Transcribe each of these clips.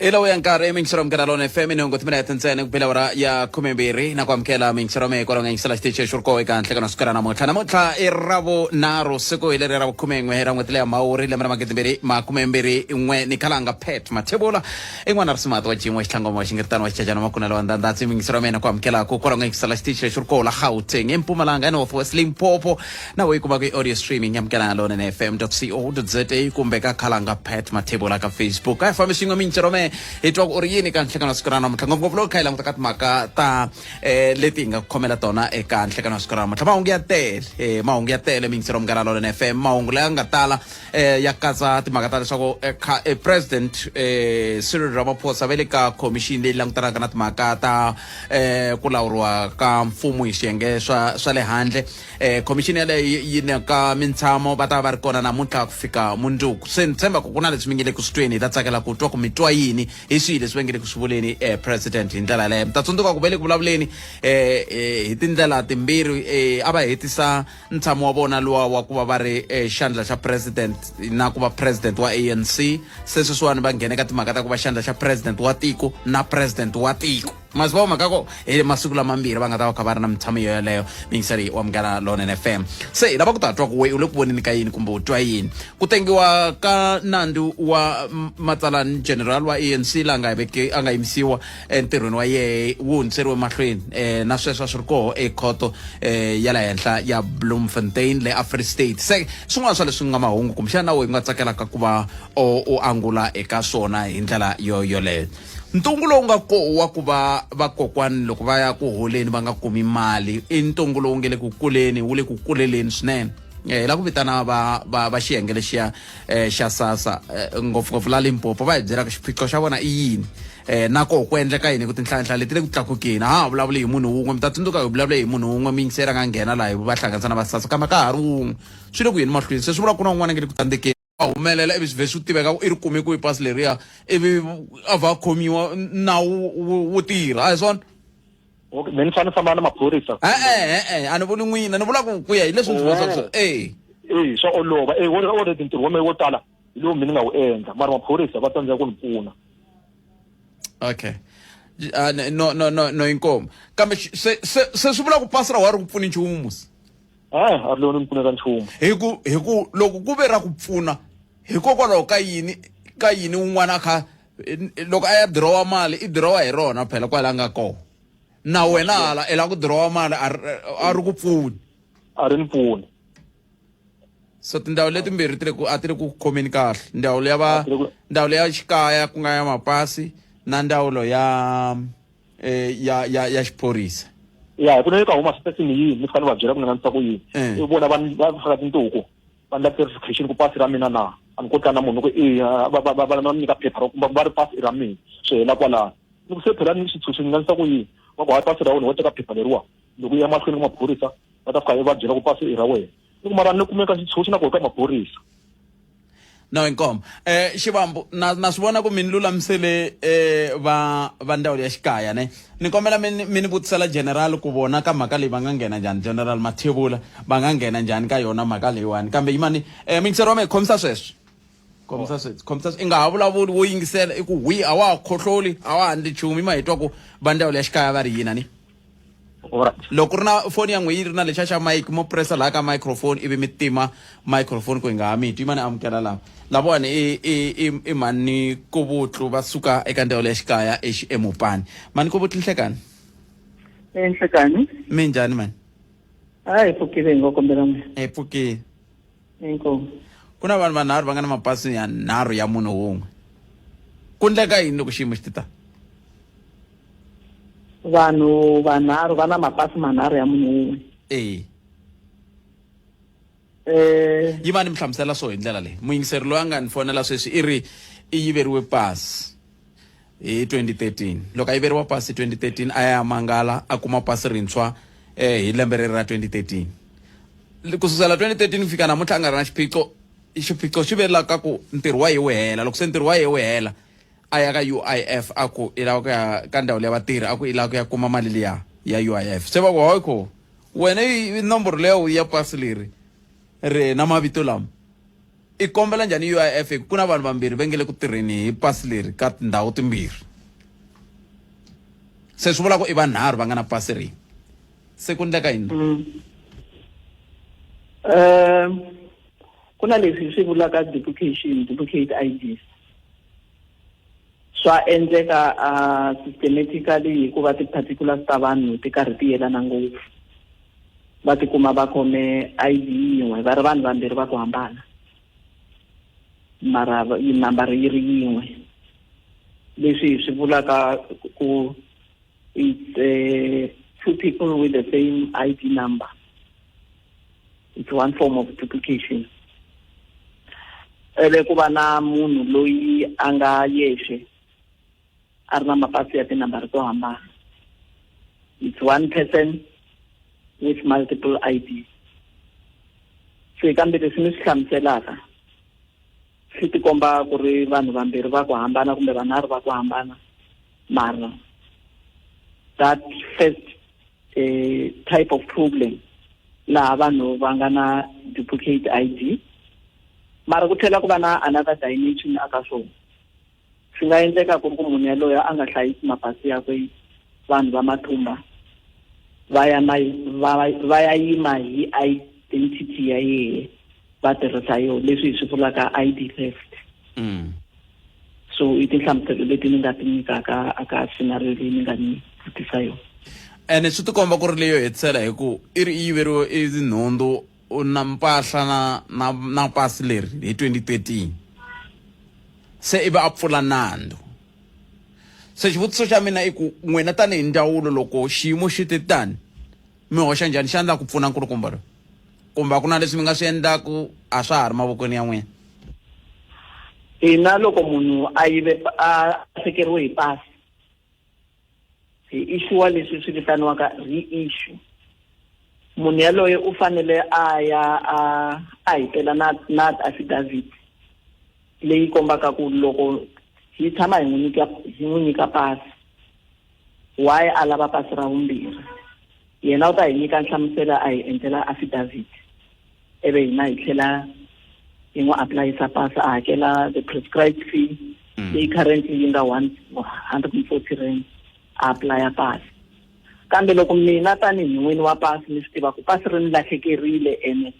I lowu ya nkarhi miyingiselo munghana lona FM ni hungu timinete ntsena ku bela awara ya 12 na ku amukela miyingiselo me kwalaho nga yingisela xitichi lexi ri koho eka nhlekano siku ra namuntlha. Namuntlha i ravunharhu, siku hi leri ra vukhumen'we ra n'hweti leya Mhawuri lembe ra 2021. Ni khalanga Pat Mathebula i n'wana risimati wa Jim wa Xitlhangoma wa Xingiritano wa Xichachana Makunela wa Ndandatsi. Miyingiselo ya mina ku amukelaku kwalaho nga yingisela xitichi lexi ri koho la Gauteng, eMpumalanga, eNorth West, Limpopo na wo yi kumaka i audio streaming ya Munghana Lonene FM co za kumbe ka Khalanga Pat Mathebula ka Facebook. A hi fambi swin'we mintirho me hi twa ku u ri yini ka nhlekano wa siku ra namuntlha, ngopfungopfu loko kha hi languta ka timhaka ta leti hi nga ku khomela tona eka nhlekano wa siku ra namuntlha. Mahungu ya tele, mahungu ya tele mintirho Munghana Lonene FM. Mahungu laya nga tala ya katsa timhaka ta leswaku president Cyril Ramaphosa va le ka commission leyi langutanaka na timhaka ta ku lawuriwa ka mfumo hi swiyenge swa le handle. Khomixini yaleyo yi nyika mintshamo, va ta va va ri kona namuntlha ku fika mundzuku. Se ni tshemba ku ku na leswi mi nge le ku swi tweni, hi ta tsakela ku twa ku mi twa yini hi swihi leswi va nge le ku swi vuleni president hi ndlela yaleyo. Mi ta tsundzuka ku va le ku vulavuleni hi tindlela timbirhi, a va hetisa ntshamo wa vona luwa wa ku va va ri xandla xa president na ku va president wa ANC. Se sweswiwani va nghene ka timhaka ta ku va xandla xa president wa tiko na president wa tiko. Ma swi vona mhaka ko hi masiku lamambirhi va nga ta va kha va ri na mitshamo yo yeleyo. Miyingiseri wa Munghana Lonene FM, se hi lava ku ta twa ku we u le ku voneni ka yini kumbe u twa yini ku tengiwa ka nandzu wa matsalani general wa ANC la nga veke a nga yimisiwa entirhweni wa yehe wu hundziseriwe mahlweni, na sweswo a swi ri koho ekhoto ya le henhla ya Bloemfontein le a Free State. Se swin'wana swa leswi nga mahungu kumbexana na we u nga tsakelaka ku va u angula eka swona hi ndlela yo yoleyo. Ntungu lowu nga koho wa ku va vakokwani loko va ya ku holeni va nga kumi mali i ntungu lowu nge le ku kuleni, wu le ku kuleleni swinene. Hi la ku vitana va xiyenge lexiya xa SASSA, ngopfungopfu la Limpopo, va hi byelaka xiphiqo xa vona i yini, na koho ku endleka yini ku tinhlayanhlaya leti le ku tlakukeni. A ha ha vulavuli hi munhu wun'we, mi ta tsundzuka hi vulavule hi munhu wun'we muyingiseri a nga nghena laha hi va hlanganisa na va SASSA, kambe ka ha ri wun'we swi le ku yeni mahlweni. Se swi vula ku na un'wana a nge le ku tsandzekeni a humelela ivi swi vhe swi tiveka ku i ri kume kwihi pasi leriya, ivi a vha a khomiwa, nawu wu tirha, a hi swona? Okay, me ni fanele famba na maphorisa? E-e, e-e, a ni vuli n'wina, ni vula ku ya hi leswi ndzi vonisaka swona. E E swa olova e already ntirho wa mina wo tala hi lowu mina ni nga wu endla, mara maphorisa va tsandzeka ku ni pfuna. Okay, no no no no, inkomu. Kambe se swi vula ku pasi ra wa ri ku pfuni nchumu musi? E a ri loni ni pfuneka nchumu. Hi ku loko ku ve ra ku pfuna, hikokwalaho ka yini un'wana a kha loko a ya dirowa mali i dirowa hi rona phela kwala a nga kona, na wena hala i lava ku dirowa mali a ri ku pfuni? A ri ni pfuni. So tindhawu letimbirhi ti le ku a ti le ku khomeni kahle, ndzawulo ya va ndzawulo ya xikaya ku nga ya mapasi na ndzawulo ya ya xiphorisa. Ya hi ku ni ka home affairs ni yini ni fika ni va byela ku ni nga ndlisa ku yini. I vona va faka tintuku va ndla clarification ku pasi ra mina na a ni ko tlanga na munhu ku eya va nyika phepha ra kumbe va ri pasi i ra mina, swi hela kwalano. Ni ku se phela ni xitshunxo ni nga ndlisa ku yini? Va ku hayi, pasi ra wena wo teka phepha leriwa loko u ya mahlweni ka maphorisa va ta fika va byela ku pasi i ra wena. Ni ku mara ni kumeka xitshunxo na ku ka maphorisa. No, inkomo. Xivambu, na swi vona ku mi ni lulamisele va ndzawulo ya xikaya ne. Ni kombela mi ni vutisela general ku vona ka mhaka leyi va nga nghena njhani, General Mathebula va nga nghena njhani ka yona mhaka leyiwani. Kambe yimani, muyingiseri wa mehe, khomisa sweswo. Khomisa sweswo, khomisa sweswo. I nga ha vulavuli, wo yingisela i ku hwi, a wa ha khohloli, a wa ha ndli nchumu, yima hi twa ku va ndzawulo ya xikaya va ri yini ani. Loko ku ri na foni ya n'we yi ri na lexa xa mic, mo pressa laha ka microphone ivi mi tima microphone ku hi nga ha mi twi. Yimani amukela lava lavawani i mhani Kovutlu va suka eka ndzawulo ya xikaya eMopani. Mhani Kovutlu, nhlekani. Nhlekani. Minjhani mani? A hi pfukile, hi ngo kombela n'wina. Hi pfukile. Inkomu. Ku na vanhu vanharhu va nga na mapasi ya nharhu ya munhu wun'we, ku ndleka yini loko xiyimo xi ti ta? Vanhu vanharhu va na mapasi manharhu ya munhu wun'we? E. Yi va ni mi hlamusela swo hi ndlela leyi. Muyingiseri loyi a nga ni fonela sweswi i ri i yiveriwe pasi hi 2013. Loko a yiveriwa pasi hi 2013, a ya mangala a kuma pasi rintshwa hi lembe reri ra 2013. Ku susela 2013 ku fika namuntlha a nga ri na xiphiqo. Xiphiqo xi ve la ka ku ntirho wa ye wu hela. Loko se ntirho wa ye wu hela, a ya ka UIF, a ku i lava ku ya ka ndzawulo ya vatirhi, a ku i lava ku ya kuma mali liya ya UIF. Se va ku hayi ko wena i nomboro leyo ya pasi leri ri na mavito lama. I kombela njhani UIF hi ku ku na vanhu vambirhi va nge le ku tirheni hi pasi leri ka tindhawu timbirhi. Se swi vula ku i vanharhu va nga na pasi rin'we. Se ku ndleka yini? Ku na leswi hi swi vulaka duplication, duplicate IDs. Swa endleka systematically hikuva ti-particulars ta vanhu ti karhi ti yelana ngopfu. Va tikuma va khome ID yin'we va ri vanhu vambirhi va ku hambana, mara nambara yi ri yin'we. Leswi hi swi vulaka ku it's two people with the same ID number. It's one form of duplication. Eve ku va na munhu loyi a nga yexe a ri na mapasi ya tinambara to hambana. It's one person with multiple IDs. Se kambe leswi ni swi hlamuselaka swi tikomba ku ri vanhu vambirhi va ku hambana kumbe vanharhu va ku hambana, mara that first type of problem laha vanhu va nga na duplicate ID. Mara ku tlhela ku va na another dimension aka swona. Swi nga endleka ku ri ku munhu yaloye a nga hlayisi mapasi yakwe, vanhu va mathumba va ya ma va va ya yima hi identity ya yehe va tirhisa yona, leswi hi swi vulaka ID theft. So i tinhlamuselo leti ni nga ti nyikaka aka scenario leyi ni nga ni vutisa yona. Ene swi tikomba ku ri leyo hetisela hi ku i ri i yiveriwe i tinhundzu na mpahla na na na pasi leri hi 2013, se ivi a pfula nandzu. Se xivutiso xa mina i ku n'wina tanihi ndzawulo, loko xiyimo xi te tani, mi hoxa njhani xandla ku pfuna nkulukumba loyi, kumbe a ku na leswi mi nga swi endlaku, a swa ha ri mavokweni ya n'wina? Hina loko munhu a yive, a lahlekeriwe hi pasi, hi issue leswi swi vitaniwaka reissue. Munhu yaloye u fanele a ya a hitela na affidavit leyi kombaka ku loko hi tshama hi n'wi nyika, hi n'wi nyika pasi, why a lava pasi ra vumbirhi. Yena u ta hi nyika nhlamuselo, a hi endlela affidavit, ivi hina hi tlhela hi n'wi applyisa pasi, a hakela the prescribed fee leyi currently yi nga 140 rand, a applya pasi. Kambe loko mina tanihi n'wini wa pasi ni swi tiva ku pasi ri ni lahlekerile, ene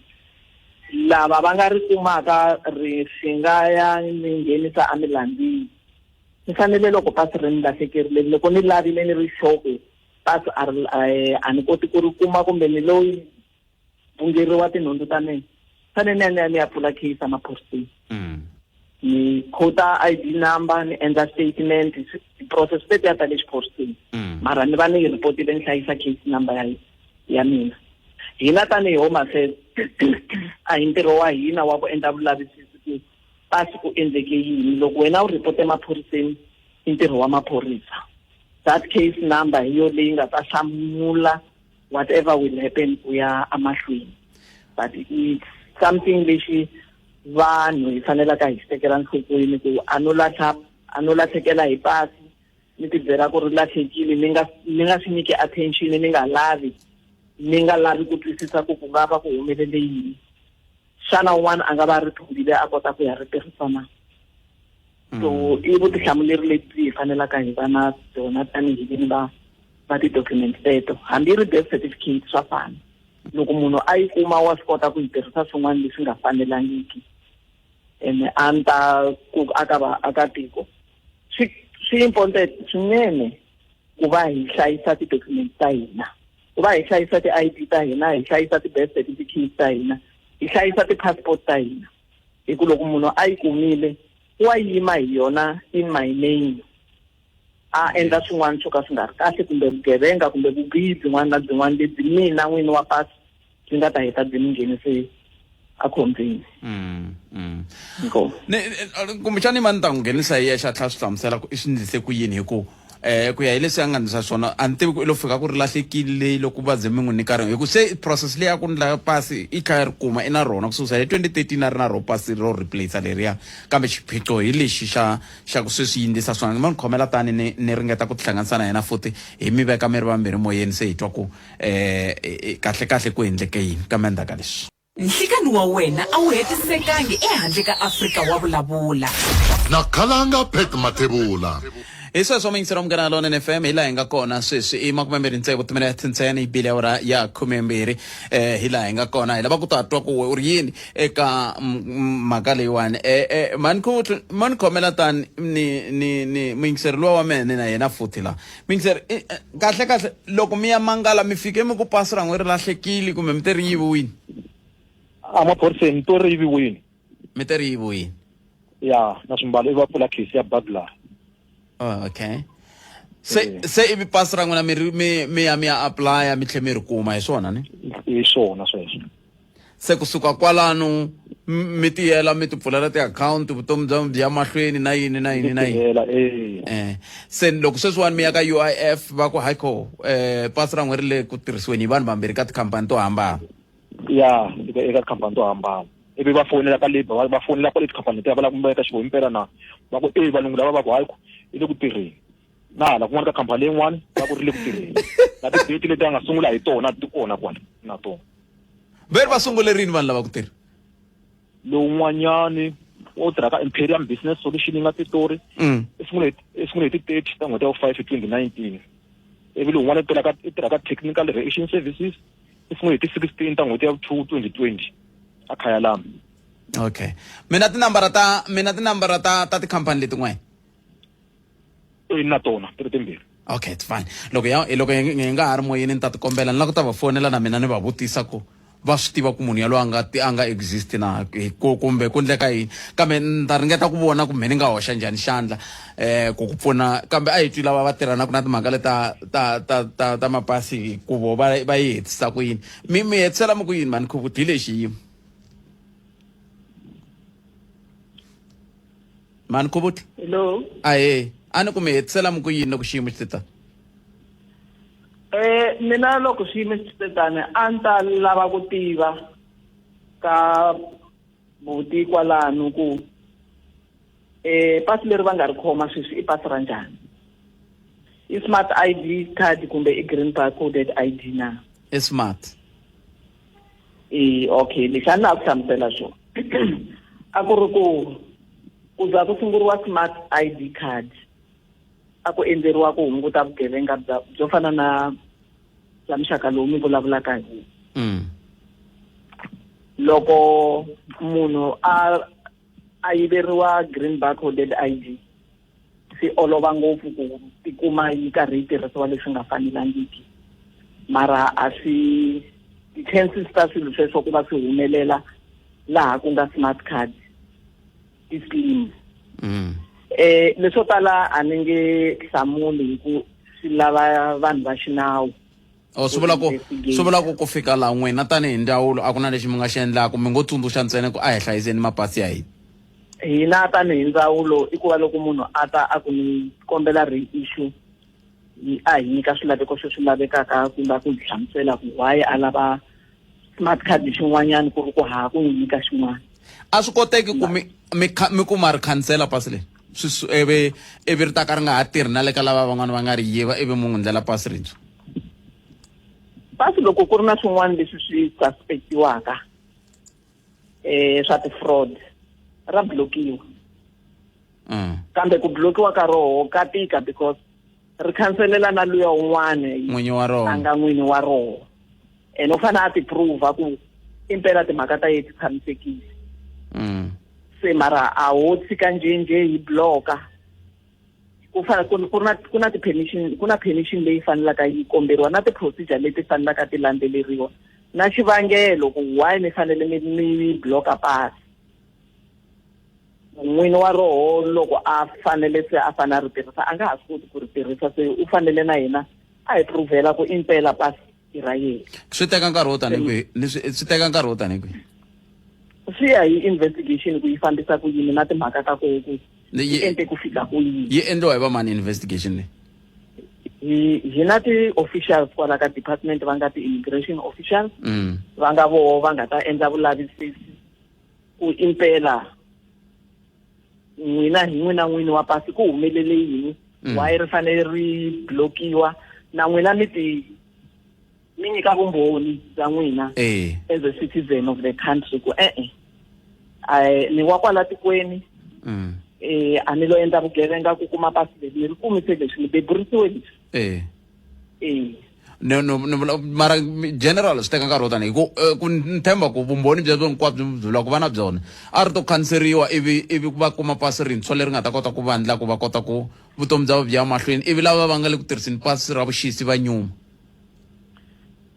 lava va nga ri kumaka ri swi nga ya ni nghenisa emilandzini, ni fanele loko pasi ri ni lahlekerile, loko ni lavile ni ri sure ku pasi a ri, a ni koti ku ri kuma kumbe ni lo vungeriwa tinhundzu ta mina, fanele ni ya ni ya ni ya pfula case emaphoriseni. Ni quota ID number, ni endla statement, process letiya ta le xiphoriseni. Mara ni va ni yi report-ile, ni hlayisa case number ya mina. Hina tanihi Home Affairs a hi ntirho wa hina wa ku endla vulavisisi ku pasi ku endleke yini. Loko wena u report-e maphoriseni, i ntirho wa maphorisa. That case number hi yo leyi nga ta hlamula whatever will happen ku ya emahlweni. But it's something lexi vanhu hi fanelaka hi xi tekela nhlokweni, ku a no lahla, a no lahlekela hi pasi, ni ti byela ku ri lahlekile, ni nga swi nyiki attention, ni nga lavi ku twisisa ku ku nga va ku humelele yini. Xana un'wana a nga va ri thumbile a kota ku ya ri tirhisa na? So i vutihlamuleri lebyi hi fanelaka hi va na byona tanihi vini va ti-document teto. Hambi ri birth certificate swa fana, loko munhu a yi kuma wa swi kota ku yi tirhisa swin'wana leswi nga fanelangiki, ene a ni ta ku aka vaakatiko swi important swinene ku va hi hlayisa ti-document ta hina, ku va hi hlayisa ti-ID ta hina, hi hlayisa ti-birth certificate ta hina, hi hlayisa ti-passport ta hina, hi ku loko munhu a yi kumile wa yima hi yona in my name, a endla swin'wana swo ka swi nga ri kahle, kumbe vugevenga kumbe vubihi byin'wana na byin'wana lebyi mina n'wini wa pasi byi nga ta heta byi mi nghenise ekhombyeni. Inkomu. Kumbexani ma ni ta n'wi nghenisa hi yexe a tlhela swi hlamusela ku i swi ndlise ku yini, hi ku ku ya hi leswi a nga ndlisa swona, a ni tivi ku i lo fika ku ri lahlekile loko va ze mi n'wi nyika rin'we, hi ku se process leyi ya ku ndla pasi i tlhela ri kuma i na rona ku susa hi 2013 a ri na ro pasi ro replace leriya. Kambe xiphiqo hi lexi xa ku sweswi yi ndlisa swona. Ma ni khomela tani ni ringeta ku tihlanganisa na yena futhi, hi mi veka mi ri vambirhi moyeni, se hi twa ku kahle kahle ku endleke yini kambe endzhaku ka leswi. Nhlikani wa wena a wu hetisekangi ehandle ka Afrika wa vulavula. Na khalanga Pat Mathebula. Hi sweswo muyingiseri wa Munghana Lonene FM, hi laha hi nga kona sweswi i 26 timinete ntsena yi bile awara ya 12. Hi laha hi nga kona hi lava ku ta twa ku we u ri yini eka mhaka leyiwani. Mhani ku mo ni khomela tani ni ni ni muyingiseri luwa wa mehe ni na yena futhi la. Muyingiseri, kahle kahle loko mi ya mangala mi fike mi ku pasi ra n'we ri lahlekile kumbe mi te ri yiviwini? A maphoriseni to ri yiviwini. Mi te ri yiviwini? Ya, na swimbalo i va pfula case ya burglary. Oh, okay. Se se ivi pasi ra n'wina mi ri mi mi ya mi ya apply mi tlhe mi ri kuma, hi swona ni? Hi swona sweswo. Se kusuka kwalano mi tiyela mi tipfulela ti-akhawunti, vutomi bya byi ya mahlweni na yini na yini na yini. Tiyela eh. Se loko sweswiwani mi ya ka UIF va ku hayi pasi ra n'we ri le ku tirhisiweni hi vanhu vambirhi ka tikhampani to hambana. Ya, eka tikhampani to hambana. Ivi va fonela ka labour, va fonela kwale tikhampani letiya va lava ku veka xiboho impela na. Va ku eh valungu lava va ku hayi i le ku tirheni. Na hala kun'wana ka khampani leyin'wani va ku ri le ku tirheni. Na ti-date leti a nga sungula hi tona ti kona kwala na tona. Ve ri va sungule rini vanhu lava ku tirha? Lowun'wanyani wo tirha ka Imperium Business Solution yi nga Pitori, i sungule hi ti-30 ta n'hweti ya vu-5 hi 2019. Ivi lowun'wana i tirha ka Technical Reaction Services, i sungule hi ti-16 ta n'hweti ya vu-2 2020 a Khayalami. Okay. Mina tinambara ta mina tinambara ta ta tikhampani letin'wana? E na tona ti ri timbirhi. Okay, it's fine. Loko ya loko hi nga ha ri moyeni ni ta ti kombela, ni lava ku ta va fonela na mina ni va vutisa ku va swi tiva ku munhu yaloye a nga exist na ku kumbe ku ndleka yini, kambe ni ta ringeta ku vona ku me ni nga hoxa njhani xandla ku ku pfuna. Kambe a hi twi lava va tirhanaka na timhaka leta ta ta ta ta mapasi ku vo va yi hetisa ku yini. Mi hetisela mi ku yini mhani Khuvu hi lexi xiyimo? Mhani Khuvuti. Hello. Ahee, a ni ku mi hetisela mi ku yini loko xiyimo xi te tani? Mina loko xiyimo xi te tani a ni ta lava ku tiva ka buti kwalano ku pasi leri va nga ri khoma sweswi i pasi ra njhani? I smart ID card kumbe i green barcoded ID na? I smart. Okay, lexi a ni lava ku hlamusela xona a ku ri ku ku za ku sunguriwa smart ID card a ku endleriwa ku hunguta vugevenga byo fana na bya muxaka lowu mi vulavulaka hi wona. Loko munhu a yiveriwa green barcoded ID swi olova ngopfu ku tikuma yi karhi yi tirhisiwa leswi nga fanelangiki, mara a swi ti-chances ta swilo sweswo ku va swi humelela laha ku nga smart card ti slim. Leswo tala a ni nge hlamuli hi ku swi lava vanhu va xinawu. O swi vula ku swi vula ku ku fika laha n'wina tanihi ndzawulo a ku na lexi mi nga xi endlaka, mi ngo tsundzuxa ntsena ku a hi hlayiseni mapasi ya hina. Hina tanihi ndzawulo i ku va loko munhu a ta a ku ni kombela reissue, a hi nyika swilaveko sweswi lavekaka kumbe a ku hi hlamusela ku why a lava smart card xin'wanyana ku ri ku ha ku n'wi nyika xin'wana. A swi koteki ku mi kuma ri khansela pasi leri swi ivi ri ta ka ri nga ha tirhi na le ka lava van'wana va nga ri yiva ivi mu n'wi ndlela pasi rintshwa? Pasi loko ku ri na swin'wana leswi swi suspectiwaka swa ti-fraud ra blokiwa. Kambe ku blokiwa ka roho ka tika because ri khanselela na luya un'wana n'winyi wa roho a nga n'wini wa roho, ene u fanele a ti prove ku impela timhaka ta yena ti tshamisekile. Se mara a ho tshika njhenjhe hi bloka. Ku fana ku ku na ku na ti-permission, ku na permission leyi fanelaka yi komberiwa na ti-procedure leti fanelaka ti landzeleriwa na xivangelo ku why mi fanele mi bloka pasi. N'wini wa roho loko a fanele se a fanele a ri tirhisa a nga ha swi koti ku ri tirhisa, se u fanele na yena a hi provela ku impela pasi i ra yena. Swi teka nkarhi wo tani kwihi? Ni swi teka nkarhi wo tani kwihi? Swi ya hi investigation ku yi fambisa ku yini na timhaka ta koho ku yi endle ku fika ku yini. Yi endliwa hi va mani investigation leyi? Hi na ti-officials kwala ka department va nga ti-immigration officials. Va nga voho va nga ta endla vulavisisi ku impela n'wina hi n'wina n'wini wa pasi ku humelele yini, why ri fanele ri blokiwa, na n'wina mi ti Mi nyika vumbhoni bya n'wina eh as a citizen of the country ku e-e a ni wa kwala tikweni eh a ni lo endla vugevenga ku kuma pasi leri ni ri kumise leswi ni beburisiwe leswi eh eh no no no vula- mara general swi teka nkarhi wo tani hi ku eh, ku ni tshemba ku vumbhoni byebyo hinkwabyo byi loko va na byona a ri to khanseriwa ivi ivi va kuma pasi rintshwa leri nga ta kota ku vandla ku va kota ku vutomi bya byi ya mahlweni ivi lava va nga le ku tirhiseni pasi ra vuxisi va nyuma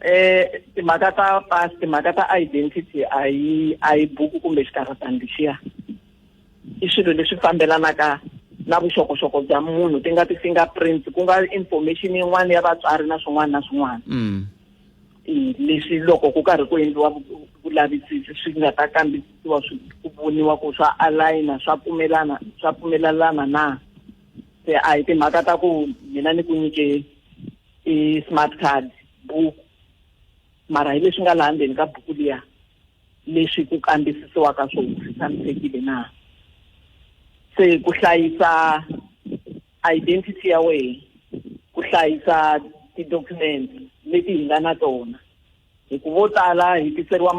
eh timhaka ta pasi timhaka ta identity a yi a yi buku kumbe xikaratani lexiya i swilo leswi fambelanaka na vuxokoxoko bya munhu ti nga ti-fingerprints ku nga information yin'wana ya vatswari na swin'wana na swin'wana mm. leswi loko ku karhi ku endliwa vulavisisi swi nga ta kambisisiwa swi ku voniwa ku swa alayina swa pfumelana swa pfumelelana na se a hi timhaka ta ku mina ni ku nyike i smart card buku mara hi leswi nga laha ndzeni ka buku liya leswi ku kambisisiwaka swona swi tshamisekile na se ku hlayisa identity ya wena ku hlayisa ti-documents leti hi nga na tona hi ku vo tala hi tiseriwa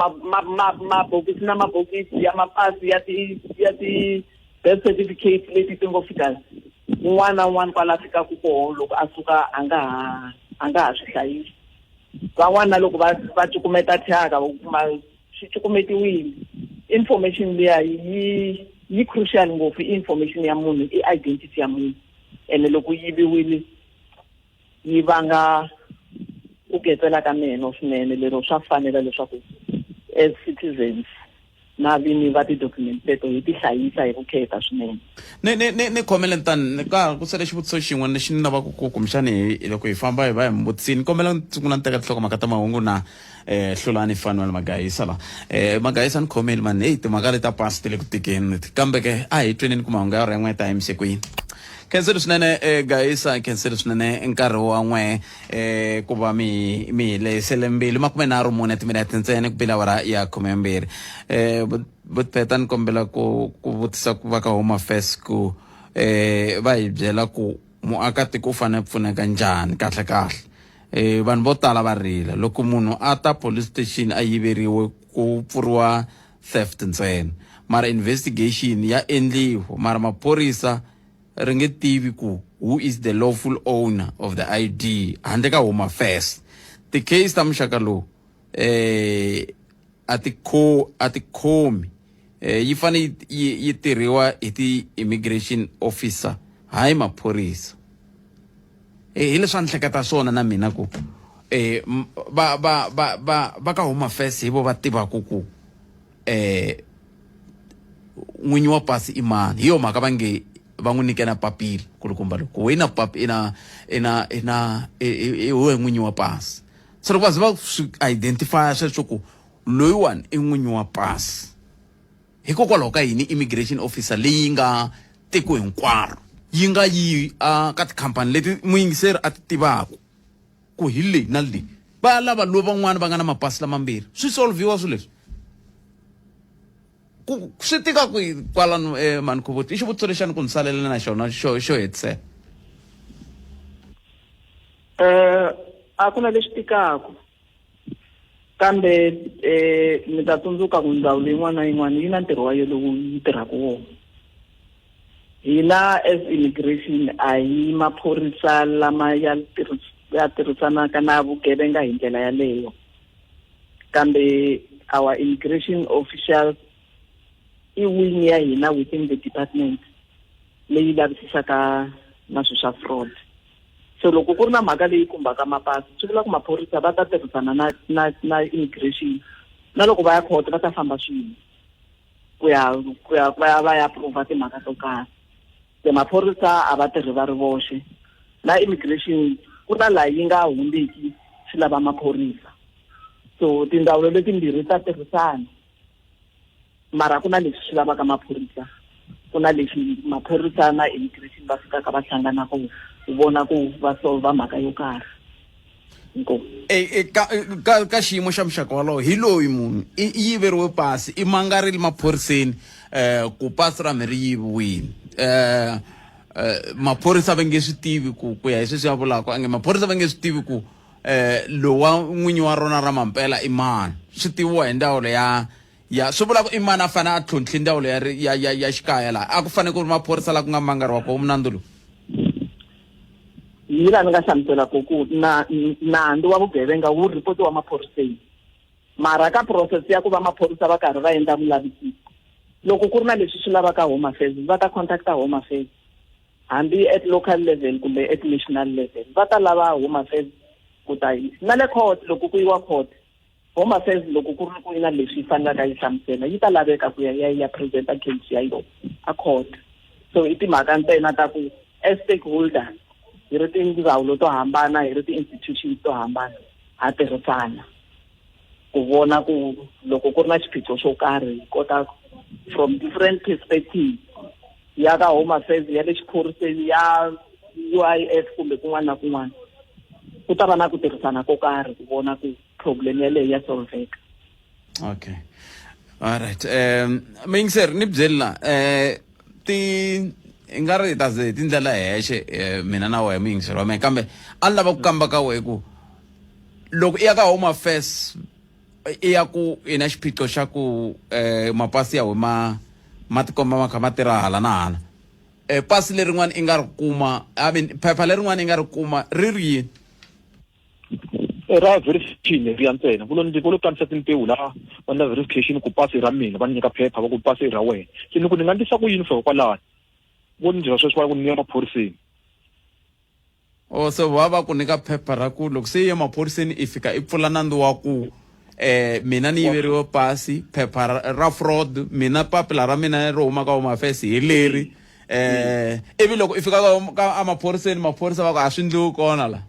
mabokisi na mabokisi ya mapasi ya ti ya ti birth certificate leti ti ngo fika un'wana na un'wana kwala fikaka koho loko a suka a nga ha a nga ha swi hlayisi van'wana na loko va va cukumeta thyaka va kuma swi cukumetiwile information liya yi yi crucial ngopfu i information ya munhu i identity ya munhu ene loko yi yiviwile yi vanga ku getsela ka meno swinene lero swa fanela leswaku as citizens na vini va ti-document teto hi ti hlayisa hi vukheta swinene ni ni ni ni khomele tani ni ka ku sele xivutiso xin'we lexi ni lavaka ku kumbexani hi loko hi famba hi va hi mbutisini kombela ni sungula ni teka tinhlokomhaka ta mahungu na eh hlulani fanuel magayisa la eh magayisa ni khomeli mani heyi timhaka leti ta pasi ti le ku tikeni leti kambe ke a hi tweneni ku mahungu ya ora yin'we ta yimise kwini khenseli swinene eh gayisa khenseli swinene nkarhi wa n'we eh ku va mi mi hi lehisele mbilu 34 timinete ntsena ku bile awara ya 12 eh vutpheta ni kombela ku ku vutisa ku va ka home affairs ku eh va hi byela ku muakatiko u fanele pfuneka njhani kahle kahle eh vanhu vo tala va rila loko munhu a ta police station a yiveriwe ku pfuriwa theft ntsena mara investigation ya endliwa mara maphorisa ri nge tivi ku who is the lawful owner of the ID handle ka home affairs ti-case ta muxaka lowu eh a ti kho a ti khomi eh yi fane yi tirhiwa hi ti-immigration officer hayi maphorisa eh hi leswi a ni hleketa swona na mina ku eh va va va va va ka home affairs hi vo va tivaka ku eh n'winyi wa pasi i mani hi yo mhaka va nge va n'wi nyike na papila kulukumba loko we na papi ina ina ina i we n'winyi wa pasi se loko va ze va swi identifya sweswo ku loyiwani i n'winyi wa pasi hikokwalaho ka yini immigration officer leyi nga tiko hinkwaro yi nga yi a ka tikhampani leti muyingiseri a ti tivaka ku hi leyi na leyi va lava lo van'wana va nga na mapasi lamambirhi swi solviwa swilo leswi ku swi tika ku kwalano eh, mani khuvuti i xivutiso lexi a ni ku ni salela na xona xo xo hetisela eh a ku na lexi tikaka kambe eh mi ta tsundzuka ku ndzawulo yin'wana na yin'wana yi na ntirho wa yo lowu yi tirhaka wona hina as immigration a hi maphorisa lama ya ya tirhisanaka na vugevenga hi ndlela yaleyo kambe our immigration officials i wing ya hina within the department leyi lavisisaka na swilo swa fraud so loko ku ri na mhaka leyi khumbaka mapasi swi vula ku maphorisa va ta tirhisana na na na immigration na loko va ya khoto va ta famba swin'we ku ya ku ya va ya va ya prova timhaka to karhi se maphorisa a va tirhi va ri voxe na immigration ku na laha yi nga hundziki swi lava maphorisa so tindzawulo letimbirhi ta tirhisana mara ku na leswi swi lavaka maphorisa ku na leswi maphorisa na immigration va fikaka va hlangana ku vona ku va solva mhaka yo karhi inkomu e, e, ka, ka, ka xiyimo xa muxaka wolowo hi loyi munhu i yiveriwe pasi i mangarile maphoriseni eh ku pasi ra mi ri yiviwile eh maphorisa va nge swi tivi ku ku ya hi sweswi ya vulaka a nge maphorisa va nge swi tivi ku Lowa n'winyi wa rona ra mampela i mani swi tiviwa hi ndzawulo ya ya swi vula ku i mani a fanele a tlhontlhi ndzawulo ya ya ya ya xikaya laha a ku fanele ku ri maphorisa la ku nga mangariwa koho munandzu lowu. Hi laha ni nga hlamusela ko ku na nandzu wa vugevenga wu ripotiwa maphoriseni mara ka process ya ku va maphorisa va karhi va endla vulavisisi loko ku ri na leswi swi lavaka home affairs va ta contacta home affairs hambi at local level kumbe at national level va ta lava home affairs ku ta na le court loko ku yiwa court home affairs loko ku ri ku na leswi yi fanelaka yi hlamusela yi ta laveka ku ya ya ya presenta case ya yona a court. So i timhaka ntsena ta ku as stakeholder hi ri tindzawulo to hambana hi ri ti-institutions to hambana ha tirhisana ku vona ku loko ku ri na xiphiqo xo karhi hi kota from different perspectives ya ka home affairs ya le xiphoriseni ya UIF kumbe kun'wana na kun'wana ku ta va na ku tirhisana ko karhi ku vona ku problem yaleyo ya solveka. Okay, alright, muyingiseri ni byeli la ti i nga ri ta ze tindlela hexe mina na wehe muyingiseri wa mina kambe a ni lava ku kamba ka wehe ku loko i ya ka home affairs i ya ku i na xiphiqo xa ku mapasi ya we ma ma tikomba ma kha ma tirha hala na hala pasi lerin'wana i nga ri kuma I mean phepha lerin'wana i nga ri kuma ri ri yini? Ra verification leriya ntsena vo lo vo lo kanisa timbewu la va endla verification ku pasi i ra mina va ni nyika phepha va ku pasi i ra wena se ni ku ni nga ndlisa ku yini for kwalano vo ni byela sweswi va ku ni ya maphoriseni. O se va va ku nyika phepha ra ku loko se i ye maphoriseni i fika i pfula nandzu wa ku mina ni yiveriwe pasi phepha ra fraud mina papila ra mina ro huma ka home affairs hi leri ivi loko i fika ka emaphoriseni maphorisa va ku a swi ndliwi kona la.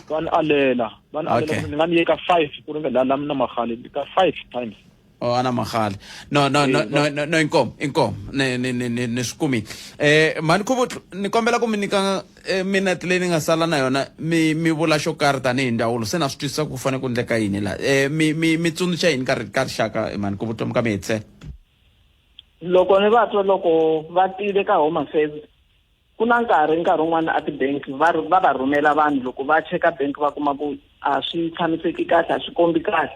Va ni alela va ni alela ni nga ni ye ka 5 ku ri la la na mahali ka 5 times. Oh ana mahali no no no no no no inkomo inkomo ni ni ni ni ni swi kumile mhani Khuvu ni kombela ku mi nyika minete leyi ni nga sala na yona mi mi vula xo karhi tanihi ndzawulo se na swi twisisa ku fanele ku endleka yini la mi mi mi tsundzuxa yini ka ka rixaka mhani Khuvu ka mi hetisela. Loko ni va twa loko va tile ka home affairs ku na nkarhi nkarhi wun'wana a ti-bank va va va rhumela vanhu loko va cheka bank va kuma ku a swi tshamiseki kahle a swi kombi kahle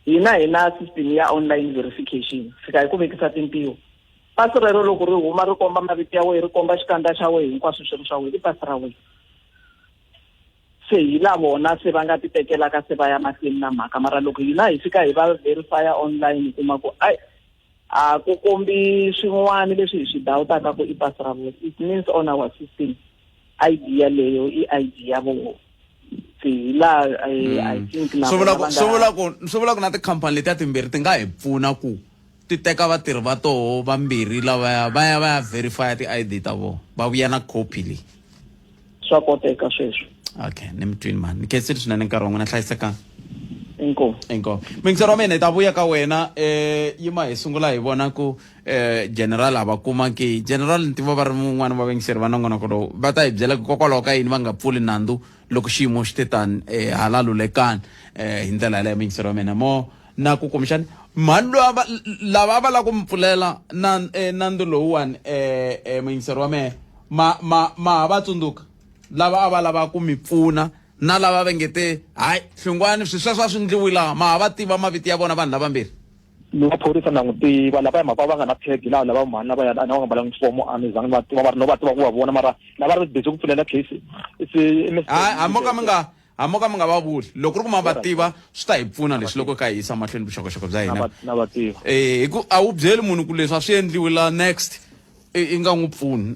hina hi na system ya online verification fika hi ku vekisa tintiho pasi rero loko ri huma ri komba mavito ya wena ri komba xikandza xa wena hinkwaswo swi ri swa wena i pasi ra wena se hi la vona se va nga ti tekelaka se va ya mahlweni na mhaka mara loko hina hi fika hi va verifya online hi kuma ku ai a ku kombi swin'wana leswi hi swi dawutaka ku i pasi ra vona it means on our system ID yaleyo i ID ya vona se hi laha I think na swi vula ku swi vula ku swi vula ku na tikhampani letiya timbirhi ti nga hi pfuna ku ti teka vatirhi va toho vambirhi lavaya va ya va ya verifya ti-ID ta vona va vuya na copy leyi. Swa koteka sweswo. Okay ni mi twini mani ni khensile swinene nkarhi wa n'wina hlayisekanga. Inkomu. Inkomu muyingiseri wa mina hi ta vuya ka wena yima hi sungula hi vona ku general a va kuma ke general ni tiva va ri mun'wana va vayingiseri va nongonoko lowu va ta hi byela ku hikokwalaho ka yini va nga pfuli nandzu loko xiyimo xi te tani hala lulekani hi ndlela yaleyo muyingiseri wa mina mo na ku kumbexani mhani loyi va lava a va lava ku mi pfulela na nandzu lowuwani muyingiseri wa mehe ma ma ma ha va tsundzuka lava a va lava ku mi pfuna na lava va nge te hayi hlungwani swi sweswo a swi ndliwi laha ma ha va tiva mavito ya vona vanhu lavambirhi. Lowa phorisa na n'wi tiva lava mhaka va nga na tag laha lava mhani lava ya na va nga mbalanga uniform a ni zangi ni va tiva mara no va tiva ku va vona mara lava ri busy ku pfulela case i hayi hambi ka mi nga hambi ka mi nga va vuli loko ri ku ma va tiva swi ta hi pfuna leswi loko ka hi yisa mahlweni vuxokoxoko bya hina na va tiva hi ku a wu byeli munhu ku leswi a swi endliwi la next i nga n'wi pfuni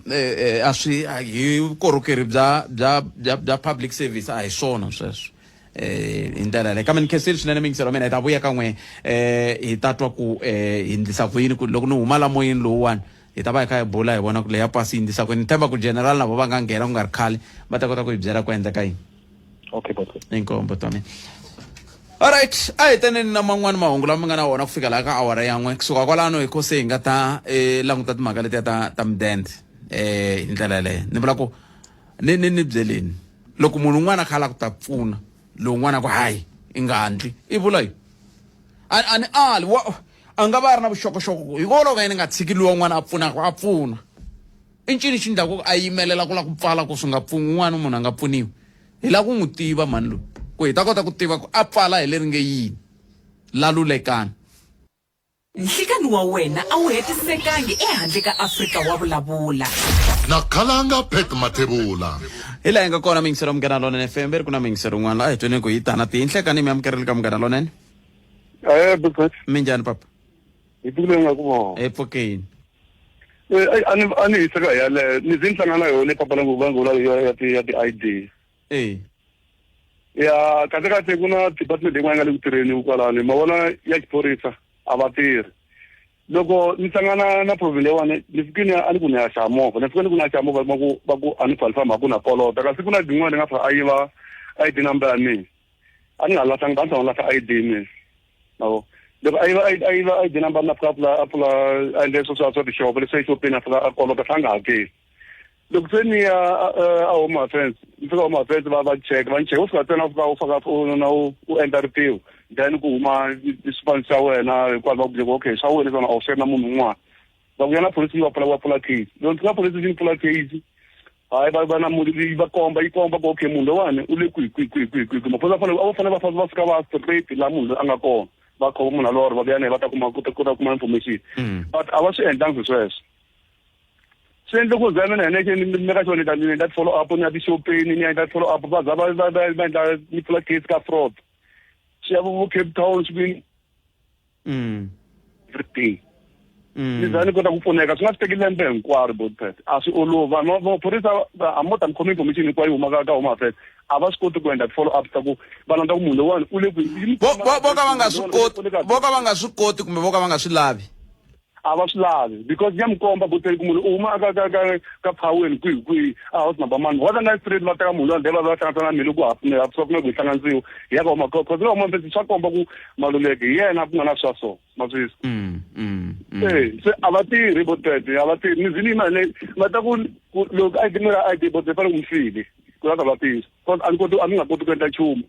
a swi hi vukorhokeri bya bya bya bya public service a hi swona sweswo hi ndlela yaleyo kambe ni khensile swinene miyingiselo wa mina hi ta vuya kan'we hi ta twa ku hi ndlisa ku yini ku loko ni huma la moyeni lowuwani hi ta va hi kha hi bula hi vona ku leya pasi yi ndlisa ku yini ni tshemba ku general na vo va nga nghena ku nga ri khale va ta kota ku hi byela ku endleka yini. Okay botwe. Inkomu botwe wa mina. Alright, a hi teneni na man'wani mahungu lama nga na wona ku fika laha ka awara ya n'we kusuka kwalano hi kho se hi nga ta languta timhaka letiya ta ta mudende hi ndlela yaleyo ni vula ku ni ni ni byeleni loko munhu un'wana a kha a lava ku ta pfuna lowun'wana a ku hayi i nga handli i vula yi a a ni ali wa a nga va a ri na vuxokoxoko hikwalaho ka yini nga tshiki luwa un'wana a pfunaka a pfuna i ncini xi ndlaku a yimelela ku la ku pfala ku swi nga pfuni un'wana munhu a nga pfuniwi hi lava ku n'wi tiva mhani loyi. Ku hi ta kota ku tiva ku a pfala hi leri nge yini. Lalulekani. Nhlikani wa wena a wu hetisekangi ehandle ka Afrika wa vulavula. Na Khalanga Pat Mathebula. Hi laha hi nga kona miyingiselo Munghana Lonene FM ri ku na miyingiselo un'wana a hi tweni ku hi tana ti nhlikani mi amukerile ka Munghana Lonene. Eh, Big Minjhani papa? Hi tiko leyi nga ku vona. Hi pfukeni. Eh, a ni a ni hiseka hi yaleyo ni ze ni hlangana na yona papa la va ngo ya ya ti ya ti-ID. Eh. Ya kahle kahle ku na department yin'wana yi nga le ku tirheni kwalano ma vona ya xiphorisa a va tirhi. Loko ni hlangana na problem leyiwani ni fike ni a ni ku ni ya xava movha ni fike ni ku ni ya xava movha va ku va ku a ni qualify mhaka ku na kolota kasi ku na yin'wana ni nga fika a yiva ID number ya mina a ni nga lahlanga a ni tshama lahla ID mina mavo loko a yiva a yiva ID number na fika a pfula a pfula a endle swo swa swa tixopo leswi exopeni a fika a kolota swi a nga hakeli loko se ni ya a home affairs ni fika home affairs va va check va ni check u fika ntsena u fika u faka u na u u endla ritiho then ku huma swifaniso swa wena hinkwaswo va ku byela ku okay swa wena swona a wu swi na munhu un'wana va ku ya na police va pfula va pfula case loko ni fika police station pfula case hayi va va na munhu yi va komba yi komba ku okay munhu lowani u le kwihi kwihi kwihi kwihi kwihi maphorisa fanele a va fanele va va fika va straight laha munhu loyi a nga kona va khoma munhu alowo va vuya na yena va ta kuma ku ta kota kuma information but a va swi endlangi sweswo swi endle ku za mina henexe ni meka sure ni ta ni endla follow up ni ya tixopeni ni ya endla follow up va za va va va va endla ni pfula case ka fraud swi ya vo Cape Town swi everything ni za ni kota ku pfuneka swi nga swi teki lembe hinkwaro botpet a swi olovi vanhu maphorisa a mo ta ni khoma information hinkwayo yi humaka ka home affairs a va swi koti ku endla ti-follow up ta ku va landza ku munhu lowani u le kwihi vo ka va nga swi koti vo ka va nga swi koti kumbe vo ka va nga swi lavi a va swi lavi because ya mi komba botpet ku munhu u huma ka ka ka ka phaweni kwihi kwihi a house number mani wa nga straight va teka munhu loyi va va hlanganisa na mina ku ha pfuneka swa kumeka ku hi hlanganisiwa hi ya ka home cause ka home affairs swa komba ku Maluleke hi yena ku nga na swa so ma swi eh se a va tirhi vo tete a va tirhi ni zini yima le va ta ku loko ID mi ra ID vo fanele ku mi file ku la ta va tirhi because a ni koti a ni nga koti ku endla nchumu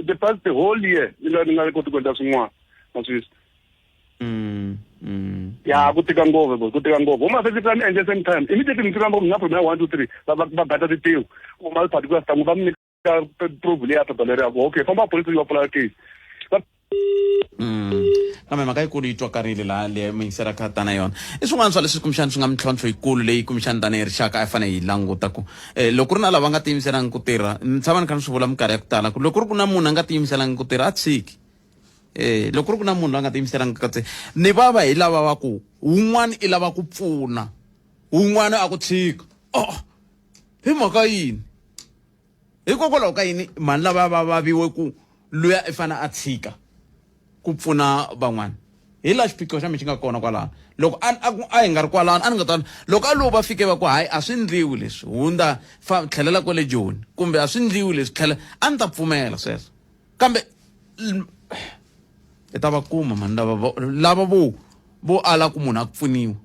the past the whole year ni nga ni nga koti ku endla swin'wana ma swi ya ku tika ngopfu ku tika ngopfu huma se fika ni endle same time immediately ni fika ni nga problem 1 2 3 va va gata tintiho kuma particular stangu va mi ka prove leya phepha leri ku okay famba police yi va pfula case. Kambe mhaka yikulu yi twakarile laha leyi muyingiseri kha tana yona i swin'wana swa leswi kumbexana swi nga mintlhontlho yikulu leyi kumbexana tanihi rixaka a yi fanele yi languta ku um loko ku ri na lava nga tiyimiselangi ku tirha ni tshama ni kha ni swi vula minkarhi ya ku tala ku loko ku ri ku na munhu a nga tiyimiselangi ku tirha a tshiki um loko ku ri ku na munhu loyi a nga tiyimiselangi ka ni vava hi lava va ku wun'wana i lava ku pfuna wun'wana a ku tshika oh hi mhaka yini Hikokwalaho ka yini mhani lava va vaviwe ku luya i fane a tshika ku pfuna van'wana? Hi laha xiphiqo xa mina xi nga kona kwalano. Loko a a ku a hi nga ri kwalano a ni nga ta loko a lo va fike va ku hayi a swi ndliwi leswi hundza fa tlhelela kwale Joni kumbe a swi ndliwi leswi tlhela a ni ta pfumela sweswo kambe hi ta va kuma mhani lava vo lava vo vo ala ku munhu a pfuniwa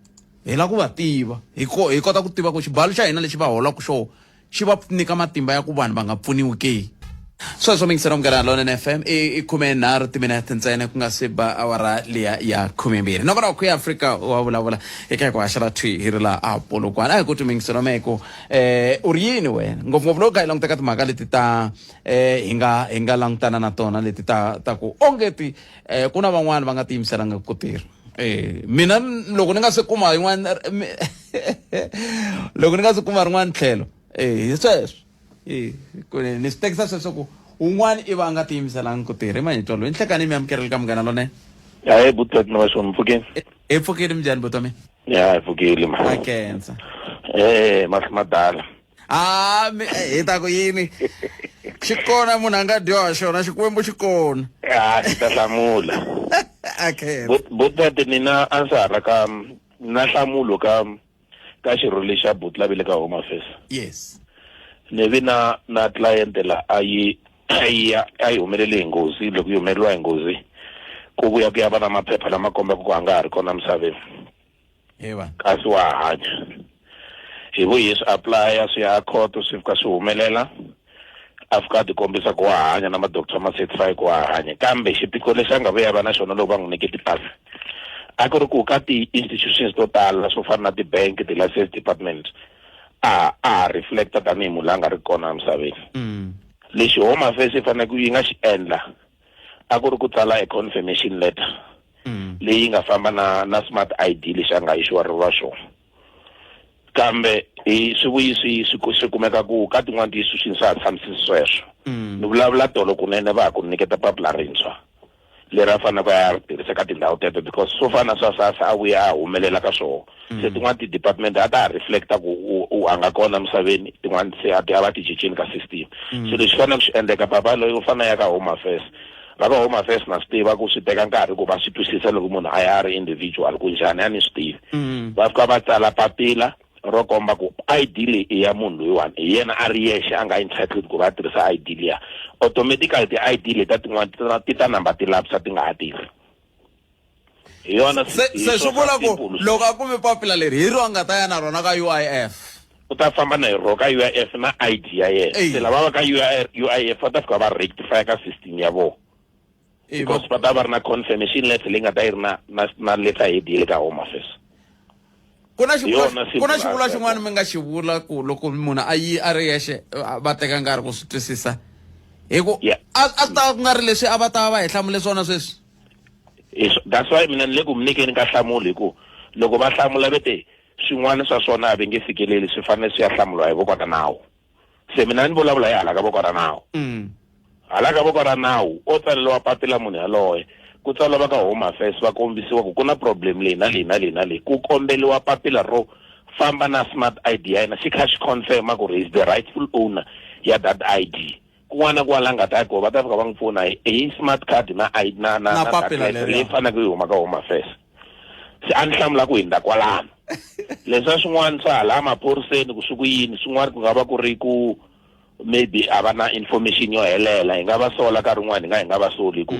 hi lava ku va tiva hi ko hi kota ku tiva ku xibalo xa hina lexi va holaka xona xi va nyika matimba ya ku vanhu va nga pfuniwi ke sweswo mingiselo munghana lonene fm i 13 timinete ntsena ku nga se ba awara liya ya 12 nongonoko ku ya afrika wa vulavula eka hi ku haxela thwi hi ri laha a polokwana a hi ku twi mingiselo meko eh u ri yini wena ngopfungopfu loko kha hi languteka timhaka leti ta eh hi nga hi nga langutana na tona leti ta ta ku ongeti eh ku na van'wana va nga tiyimiselanga ku tirha eh mina loko ni nga se kuma yin'wana loko ni nga se kuma rin'wana tlhelo eh hi sweswo eh ku ni swi tekisa sweswo ku un'wana i va a nga tiyimiselangi ku tirha i manyitwa loyi nhlekani mi amukerile ka munghana lonene hayi buti na va xona mpfukeni hi pfukile minjhani buti wa mina ya hi pfukile ma a kensa eh mahlo madala a mi hi ta ku yini xi kona munhu a nga dyoha xona xikwembu xi kona a xi ta hlamula okay buti mina a ndza ha ka na nhlamulo ka ka xirho lexa buti la vile ka home affairs yes ni vi na na client la a yi a yi a yi humelele hi nghozi loko yi humeleriwa hi nghozi ku vuya ku ya va na maphepha lama kombaka ku a nga ha ri kona misaveni Ewa. Kasi wa hanya. Hi vuye swi apply swi ya court swi fika swi humelela a fika a tikombisa ku wa hanya na ma-doctor ma certify ku wa hanya kambe xiphiqo lexi a nga vuya va na xona loko va n'wi nyike tipasi a ku ri ku ka ti-institutions to tala swo fana na ti-bank ti-license department a a ha reflecta tanihi munhu la nga ri kona emisaveni. Lexi Home Affairs yi faneleke yi nga xi endla a ku ri ku tsala a confirmation letter leyi nga famba na na smart ID lexi a nga issueriwa xona. Kambe hi swi vuyi swi swi swi kumeka ku ka tin'wana ti-institution swa ha tshamisisi sweswo. Ni vulavula tolo kunene va ha ku nyiketa papila rintshwa leri a faneleke a ya ri tirhisa ka tindhawu teto because swo fana na swa SASSA a vuya a humelela ka swona. Se tin'wana ti-department a ta ha reflecta ku u u a nga kona misaveni tin'wana se a ti a va ti cincile ka system. Se lexi faneleke xi endleka papa loyi u fanele a ya ka Home Affairs. Va ka Home Affairs na swi tiva ku swi teka nkarhi ku va swi twisisa loko munhu a ya a ri individual ku njhani a ni swi tivi. Va fika va tsala papila ro komba ku ID leyi i ya munhu loyiwani hi yena a ri yexe a nga entitled ku va a tirhisa ID liya. Automatically ti-ID leti tin'wana ti ta ti ta namba ti lapsa ti nga ha tirhi. Hi yona Se hi se swi swona vula ku simple. loko a kume papila leri hi ro a nga ta ya na rona ka UIF. U ta famba na hi ro ka UIF na ID ya yena. Eyi. Se lava va ka UIF va ta fika va rectify ka system ya vona. Eyi, Because va ta va ri na confirmation letter leyi nga ta yi ri na na na letterhead ya le ka Home Affairs. Ku na Hi xivulwa yona ku na simple xivulwa answer ya xin'wana kona. mi nga xi vula ku loko munhu a yi a ri yexe va teka nkarhi ku swi twisisa hi ku Yeah. a a swi ta va ku nga ri leswi a va ta va hi hlamule swona sweswi. Hi that's why mina ni le ku mi nyikeni ka nhlamulo hi ku loko va hlamula ve te swin'wana swa swona a va nge fikeleli swi fanele swi ya hlamuriwa hi voko ra nawu. Se mina ni vulavula hi hala ka voko ra nawu. Hala ka voko ra nawu o tsaleriwa papila munhu yaloye ku tsariwa va ka Home Affairs va kombisiwa ku ku na problem leyi na leyi na leyi na leyi ku kombeliwa papila ro famba na smart ID ya yena xi kha xi confirma ku ri is the rightful owner ya that ID. Kun'wana na kun'wana la nga ta ya kona va ta fika va n'wi pfuna hi hi smart card na I na na Na na papila that letter leriya. leyi faneleke yi huma ka Home Affairs. Se a ni hlamula ku hundza kwalano. Leswiya swin'wana swa hala maphoriseni ku swi ku yini swin'wana ku nga va ku ri ku maybe a va na information yo helela hi nga va sola nkarhi wun'wani hi nga hi nga va soli hi ku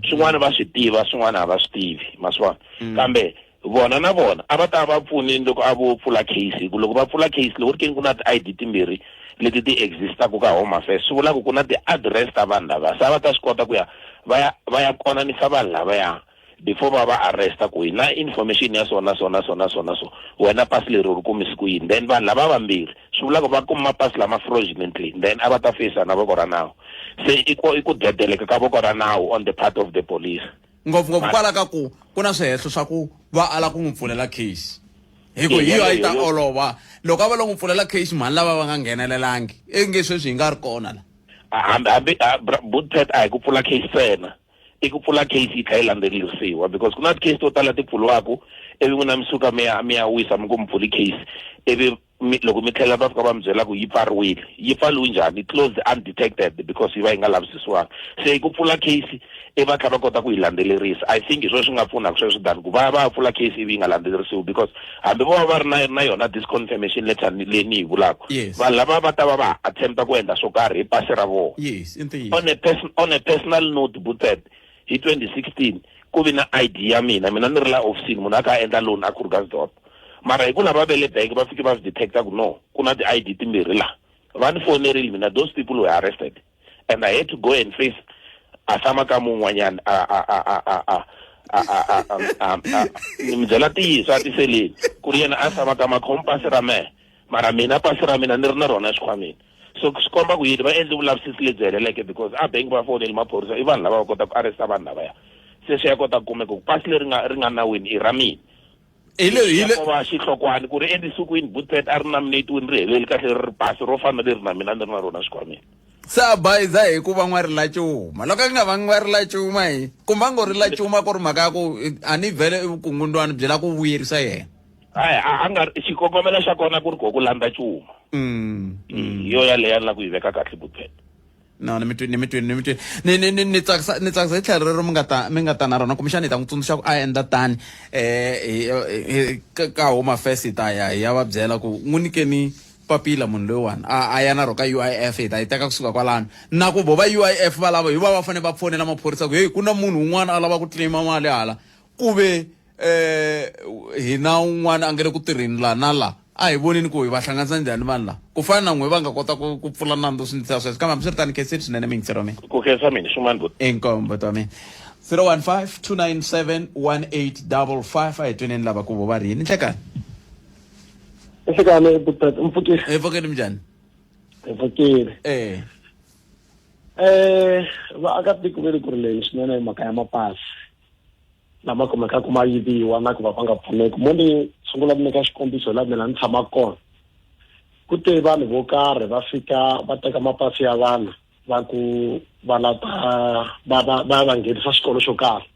swin'wana va swi tiva swin'wana a va swi tivi ma swi vona. Kambe vona na vona a va ta va pfunini loko a vo pfula case hi ku loko va pfula case loko ri ke ni ku na ti-I_D timbirhi leti ti exist-aku ka Home Affairs swi vula ku ku na ti-address ta vanhu lava se a va ta swi kota ku ya va ya va ya konanisa vanhu lavaya before va va arrest-a ku hi na information ya so na so na so na so na so wena pasi leri u ri kumise ku yini then vanhu lava vambirhi swi vula ku va kuma mapasi lama fraudulently then a va ta face na voko ra nawu se i ku i ku dedeleka ka voko ra nawu on the part of the police. Ngopfungopfu kwala ka ku ku na swihehlo swa ku va ala ku n'wi pfulela case hi ku hi yo a yi ta olova loko a va lo n'wi pfulela case mhani lava va nga nghenelelangi i nge sweswi hi nga ri kona la. Hambi hambi Bootpet a hi ku pfula case ntsena i ku pfula case yi tlhela yi landzelerisiwa because ku na ti-case to tala ti pfuriwaka ivi n'wina mi suka mi ya mi ya wisa mi ku mi pfuli case ivi mi loko mi tlhela va fika va mi byela ku yi pfariwile yi pfariwe njhani closed undetected because yi va yi nga lavisisiwanga se ku pfula case i va tlha va kota ku yi landzelerisa i think hi swona swi nga pfunaka sweswo than ku va ya va ya pfula case ivi yi nga landzelerisiwi because hambi vo va va ri na na yona this confirmation letter leyi ni yi vulaka Yes. vanhu lava va ta va va attempta ku endla swo karhi hi pasi ra vona Yes, i ntiyiso. on a person on a personal note Bootpet hi 2016 ku vi na ID ya mina mina ni ri la ofisini munhu a kha a endla loan a Krugersdorp mara hi ku lava ve le bank va fike va swi detecta ku no ku na ti-I_D timbirhi la va ni fonerile mina those people were arrested and I had to go and face a tshama ka mun'wanyana a a a a a a a a a a a ni mi byela ntiyiso a tiseleni ku ri yena a tshama ka makhoma pasi ra mehe mara mina pasi ra mina ni ri na rona exikhwameni so swi komba ku yini va endle vulavisisi lebyi heleleke because a bank va foneli maphorisa i vanhu lava va kotaka ku arresta vanhu lavaya se swi ya kota ku kumeka ku pasi leri nga ri nga nawini i ra mina hi le hi le ko va xihlokwani ku ri endisikwini Bootpet a ri nominatiwini ri heleli kahle ri ri pasi ro fana leri na mina ni ri na rona xikhwameni se a bayiza hi ku va n'warilacuma loko a nga va n'warilacuma hi kumbe a ngo rilacuma ku ri mhaka ya ku a ni vhele i vukungundwani byi la ku vuyerisa yena a a nga xikongomelo xa kona ku ri ko ku landza cuma hi yo yaleyo a ni la ku yi veka kahle Bootpet No, ni mi twini, ni mi twini, ni mi twini. Ni ni ni ni tsakisa ni tsakisa hi tlhelo rero mi nga ta mi nga ta na rona kumbexana hi ta n'wi tsundzuxa ku a endla tani eh hi ka Home Affairs hi ta ya hi ya va byela ku n'wi nyikeni papila munhu loyiwani a a ya na ro ka UIF hi ta yi teka kusuka kwalano na ku vo va UIF valavo hi va va fanele va fonela maphorisa ku heyi ku na munhu un'wana a lava ku claim mali hala ku ve eh hina un'wana a nga le ku tirheni la na la a hi voneni ku hi va hlanganisa njhani vanhu la ku fana na n'we va nga kota ku ku pfula nandzu swi ndlisa sweswo kambe hambiswiritano khensile swinene miyingiseri wa mina ku khensa mina xin'wana buti inkombo ta mina 015 297 1855 a hi tweneni lava ku vo va ri yini nhlekani Nhlekani buti mpfukile hi pfukeni minjhani hi pfukile eh. Vaakatiko va le ku rileni swinene hi mhaka ya mapasi lama kumekaka ma yiviwa na ku va va nga pfuneki. Mo ni sungula ni nyika xikombiso hi laha mina ni tshamaka kona. Ku te vanhu vo karhi va fika va teka mapasi ya vanhu va ku va la ta va va va va nghenisa xikolo xo karhi.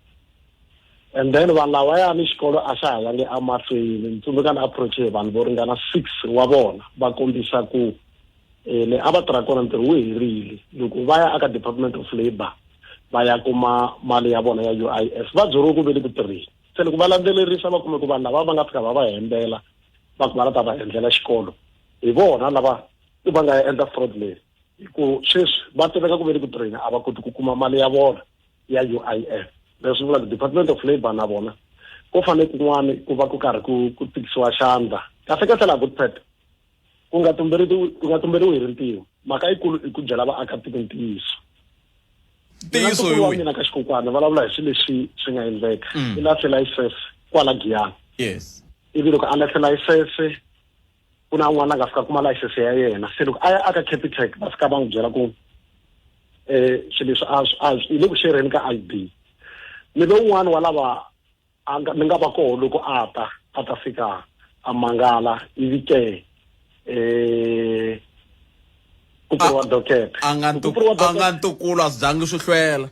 And then vanhu lavayani xikolo a xa ha yangi emahlweni. Ni tsundzuka ni approach-e vanhu vo ringana 6 wa vona va kombisa ku le a va tirha kona ntirho wu herile. Loko va ya aka Department of Labour va ya kuma mali ya vona ya UIF va byeriwe ku ve le ku tirheni. Se loko va landzelerisa va kume ku vanhu lava va nga fika va va hembela va ku va la ta va endlela xikolo hi vona lava va nga ya endla fraud leyi, hi ku sweswi va tiveka ku ve le ku tirheni a va koti ku kuma mali ya vona ya UIF. Leswi vula ku Department of Labour na vona ko fane kun'wani ku va ku karhi ku tikisiwa xandla. Kahle kahle laha Goodpet ku nga tumberiwi, ku nga tumberiwi hi rintiho. Mhaka yikulu i ku byela vaakatiko ntiyiso. Ntiyiso hi Mina wihi? mina ka xikokwani vulavula hi swilo leswi swi nga endleka. I lahle layisense kwala Giyani. Ivi loko a lahle layisense ku na un'wana a nga fika kuma layisense ya yena. Se loko a ya aka Capitec va fika va n'wi byela ku swilo leswi a swi, a swi, hi le ku xerheni ka ID. Ni ve un'wana wa lava a nga, ni nga va koho loko a ta, a ta fika a mangala ivi ke ku pfuriwa docket. A nga Ku pfuriwa a nga docket. ntukulu a swi zangi swi hlwela.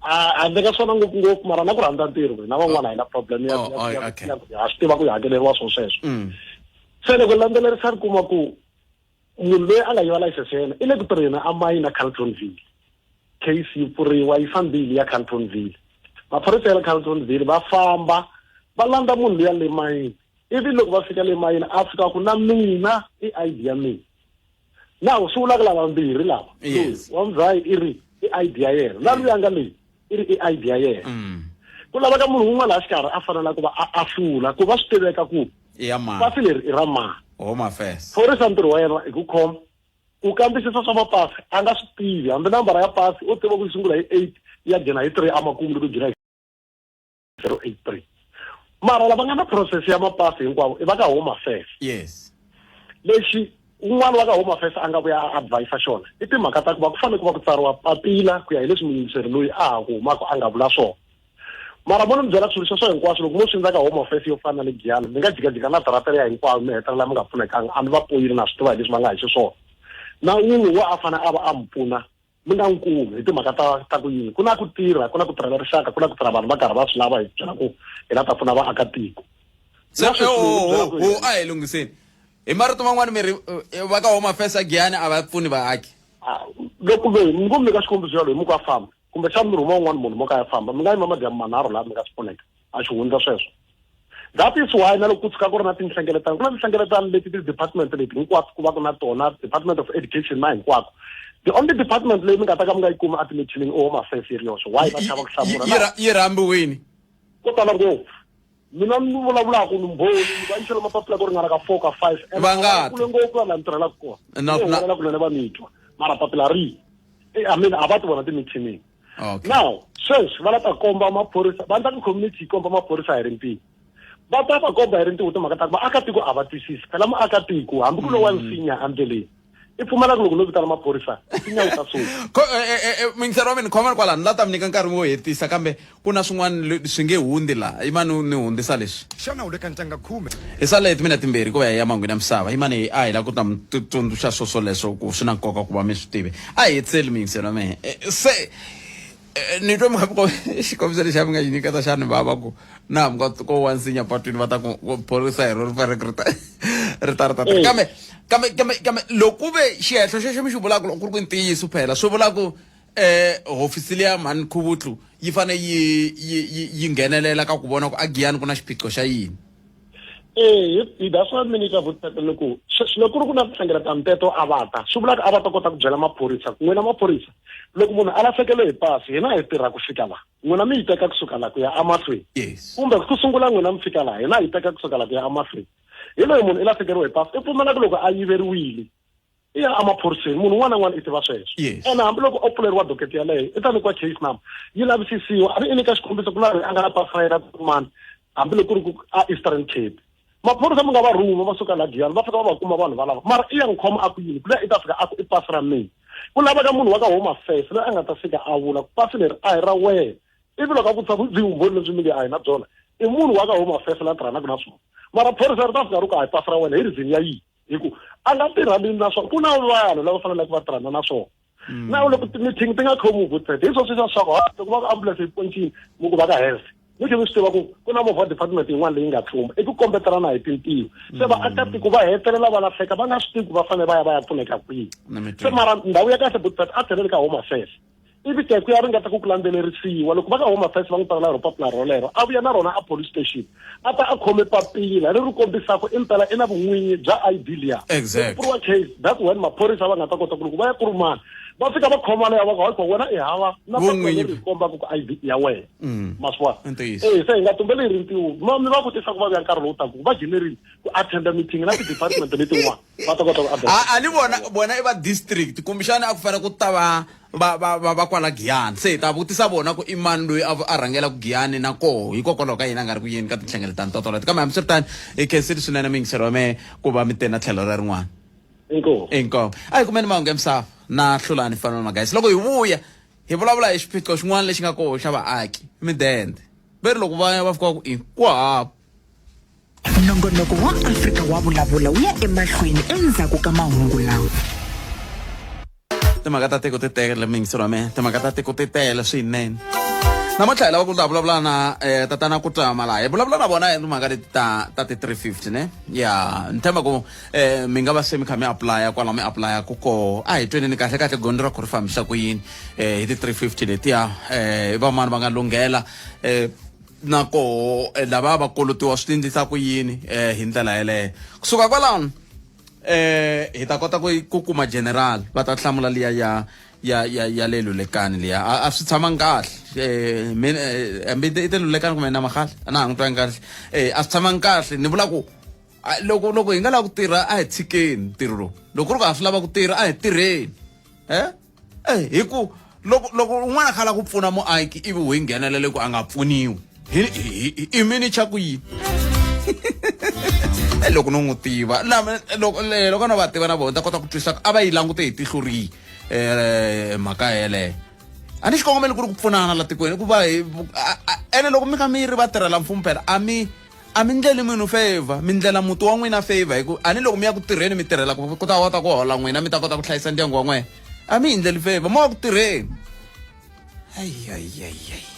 A handle ka swona ngopfungopfu mara na ku rhandza ntirho na van'wana hi na problem ya Oh, oh, ya okay. ya ha swi tiva ku yi hakeleriwa swo sweswo. Se loko landzelerisa ri kuma ku munhu loyi a nga yiva license ya yena i le ku tirheni a mayina Carltonville. Case yi pfuriwa yi fambile ya Carltonville. Maphorisa ya le Carltonville va famba va landza munhu luya le mayini. Ivi loko va fika le mayini a fika ku na mina i ID ya mina. Now swi vulaka lava vambirhi lava. Wa mudzahi i ri i ID ya yena. Na luya nga leyi i ri i ID ya yena. Ku laveka munhu wun'wana laha xikarhi a fanela ku va a hlula ku va swi tiveka ku I ya mani. pasi leri i ra mani. Home Affairs. Phorisa ntirho wa yena i ku khoma ku kambisisa swa mapasi a nga swi tivi hambi nambara ya pasi u tiva ku yi sungula hi 8 ya gcina hi 3 emakumu loko yi gcina hi 083. Mara lava nga na process ya mapasi hinkwavo i va ka Home Affairs. Lexi un'wana wa ka Home Affairs a nga vuya a advise xona i timhaka ta ku va ku fanele ku va ku tsariwa papila ku ya hi leswi muyingiseri loyi a ha ku humaka a nga vula swona. Mara mo ni mi byela swilo sweswo hinkwaswo loko mo swi endla ka Home Affairs yo fana na le Giyani mi nga jikajika na darata liya hinkwayo mi hetelela mi nga pfunekanga a mi va poyini na swi tiva hi leswi va nga hi xiswona. Na wun'we wa a fanele a va a mi pfuna mi nga n'wi kumi hi timhaka ta ku yini. Ku na ku tirha, ku na ku tirhela rixaka, ku na ku tirha vanhu va karhi va swi lava hi byela ku hi la ta pfuna vaakatiko. Se, Na sweswi ni byela ku a hi lunghiseni. Hi marito man'wani mi ri va ka Home Affairs a Giyani a va pfuni vaaki. Loko ve ni ngo mi nyika xikombiso xa loyi mi ku a famba kumbexana mi rhuma un'wana munhu mo ka ya famba mi nga yima madyambu manharhu laha mi nga swi pfuneka a xi hundza sweswo. That is why na loko ku tshuka ku ri na tinhlengeletano ku na tinhlengeletano leti ti-department leti hinkwako ku va ku na tona Department of Education na hinkwako. The only department leyi mi nga ta ka mi nga yi kumi atimithinini i Home Affairs yi ri yoxe. Why va chava ku hlamula na? Yi rhambiwini? Ko tala ngopfu. Mina ni vulavulaka ni mbhoni, ni va yisela mapapila ku ringana ka 4 ka 5. And Va nga kule ngopfu laha ni tirhelaka kona. Na, Ni na. huwelela kunene va ni twa. Mara papila ri. I mean, a va ti vona timithinini. Now, sweswi va la ta komba maphorisa, va endla community yi komba maphorisa hi rintiho. Va ta va komba hi rintiho timhaka ta ku vaakatiko a va twisisi. Phela muakatiko hambi ku lo wa nsinya endleleni. I pfumela ku loko no vitana maphorisa, nsinya wu ta suka. Muyingiseri wa mina, khoma kwalano, ni la ta mi nyika nkarhi wo hetisa kambe ku na swin'wana swi nge hundzi laha. Yimani ni hundzisa leswi. Xana u le ka ntangha khume? Hi sale hi timina timbirhi ku va hi ya mangwini ya misava. Yimani a hi lava ku ta mi tsundzuxa swo swoleswo ku swi na nkoka ku va mi swi tivi. A hi hetiseli muyingiseri wa mehe. Se ni twe mi kha mi xikombiso lexi a mi nga xi nyiketa xa ni vava ku na hambi ka ko wa nsinya patwini va ta ku phorisa hi ro ri fanele ri ta ri ta ri ta Kambe, kambe, kambe, kambe loko ku ve xihehlo xexo mi xi vulaka loko ku ri ku ntiyiso phela swi vula ku hofisi liya mhani Khuvutlu yi fane yi, yi, yi, yi nghenelela ka ku vona ku a Giyani ku na xiphiqo xa yini. Hi that's why mi nyika vutitata loko loko ku ri ku na tinhlengeletano teto a va ta swi vula ku a va ta kota ku byela maphorisa ku n'wina maphorisa loko munhu a lahlekele hi pasi hina hi tirha ku fika laha n'wina mi yi teka kusuka laha ku ya emahlweni. Kumbe ku sungula n'wina mi fika laha hina hi teka kusuka laha ku ya emahlweni. Hi loyi munhu i lahlekeriwe hi pasi i pfumela ku loko a yiveriwile i ya emaphoriseni munhu un'wana na un'wana i tiva sweswo. Ene hambiloko o pfuleriwa dokete yaleyo i ta nyikiwa case number yi lavisisiwa a vi i nyika xikombiso ku na loyi a nga na pasi ra yena mani hambiloko ku ri ku a Eastern Cape. Maphorisa mi nga va rhuma va suka la Giyani va fika va va kuma vanhu valava mara i ya n'wi khoma a ku yini ku liya i ta fika a ku i pasi ra mina. Ku laveka munhu wa ka Home Affairs loyi a nga ta fika a vula ku pasi leri a hi ra wena. Ivi loko a vutisa ku byi vumbhoni lebyi mi nge a hi na byona, i munhu wa ka Home Affairs la tirhanaka na swona. Mara phorisa ri ta fika ri ku a hi pasi ra wena hi reason ya yini? Hi ku a nga tirhani na swona. Ku na vanhu lava faneleke va tirhana na swona. Na loko ti-meeting ti nga khomiwi good hi swo sweswiya swa ku loko va ku ambulance yi poncini mi ku va ka health mi tlhe mi swi tiva ku ku na movha department yin'wana leyi nga tlumba i ku kombetelana hi tintiho se vaakatiko va hetelela va lahleka va nga swi tivi ku va fanele va ya va ya pfuneka kwihi se mara ndhawu ya kahle but a tlheleli ka home affairs ivi ke ku ya ringeta ku ku landzelerisiwa loko va ka home affairs va n'wi tsalela ro papila rolero a vuya na rona a police station a ta a khome papila leri kombisaka impela i na vun'winyi bya ID liya exactly pfuriwa case that's when maphorisa va nga ta kota ku loko va ya kurumana va fika va khoma leya va ku hayi wena i hava na papila leri kombaka ku ID ya wena mm. ma swi vona eh se hi nga tumbeli hi ri ntiwo mi va vutisa ku va vuya nkarhi lowu taku va ghenerile ku attenda meeting na ti-department letin'wana va ta kota ku a ni vona vona i va district kumbexana a ku fanele ku ta va va va va va kwala Giyani se hi ta vutisa vona ku i mani loyi a a rhangelaka Giyani na koho hikokwalaho ka yini a nga ri ku yeni ka tinhlengeletano to toleto kambe hambiswiritano hi khensile swinene miyingiseri wa mehe ku va mi te na tlhelo ra rin'wana inkomu inkomu a hi kumeni mahungu ya misava na hlulani fanelo magayisi loko hi vuya hi vulavula hi xiphiqo xin'wana lexi nga koho xa vaaki midende ve ri loko va ya va fika ku i ku hava Nongonoko wa Afrika wa Vulavula wu ya emahlweni endzhaku ka mahungu lawa. Timhaka ta tiko ti tele miyingiseri wa mina timhaka ta tiko ti tele swinene namuntlha hi lava ku ta vulavula na eh, tatana kutama laha hi vulavula na vona hi timhaka leti ta ta ti 350 ne ya ni tshemba ku eh, mi nga va se mi kha mi apulaya kwala mi apulayaku koho a hi tweneni kahle kahle gondzo ra ku ri fambisa ku yini eh, hi ti 350 letiya eh, i vamani va nga lunghela eh, na koho eh, lava va kolotiwa swi endlisa ku yini eh, hi ndlela yeleyo kusuka kwalano eh hi ta kota ku ku kuma general va ta hlamula liya ya ya ya ya le lulekani liya a, a swi tshamanga kahle eh mina eh, hambi i te lulekani kumbe na mahale a na ha n'wi twangi kahle eh a swi tshamanga kahle ni vula ku loko loko hi nga lava ku tirha a hi tshikeni ntirho lowu loko ku ri ku ha swi lava ku tirha a hi tirheni eh Eh, hi ku loko loko un'wana a kha lava ku pfuna muaki ivi wu hi nghenelele ku a nga pfuniwi hi hi i mini xa ku yini Eh, loko no n'wi tiva na loko le- loko no va tiva na vona ta kota ku twisisa ku a va yi langute hi tihlo rihi um mhaka yeleyo a ni xikongomelo ku ri ku pfunana la tikweni ku va hi ene loko mi kha mi ri vatirhela mfumo phela a mi a mi ndleli munhu favor mi ndlela muti wa n'wina favor hi ku a ni loko mi ya ku tirheni mi tirhela ku ku ta kota ku hola n'wina mi ta kota ku hlayisa ndyangu wa n'wina a mi hi ndleli favor mo wa ku tirheni ayiayiayi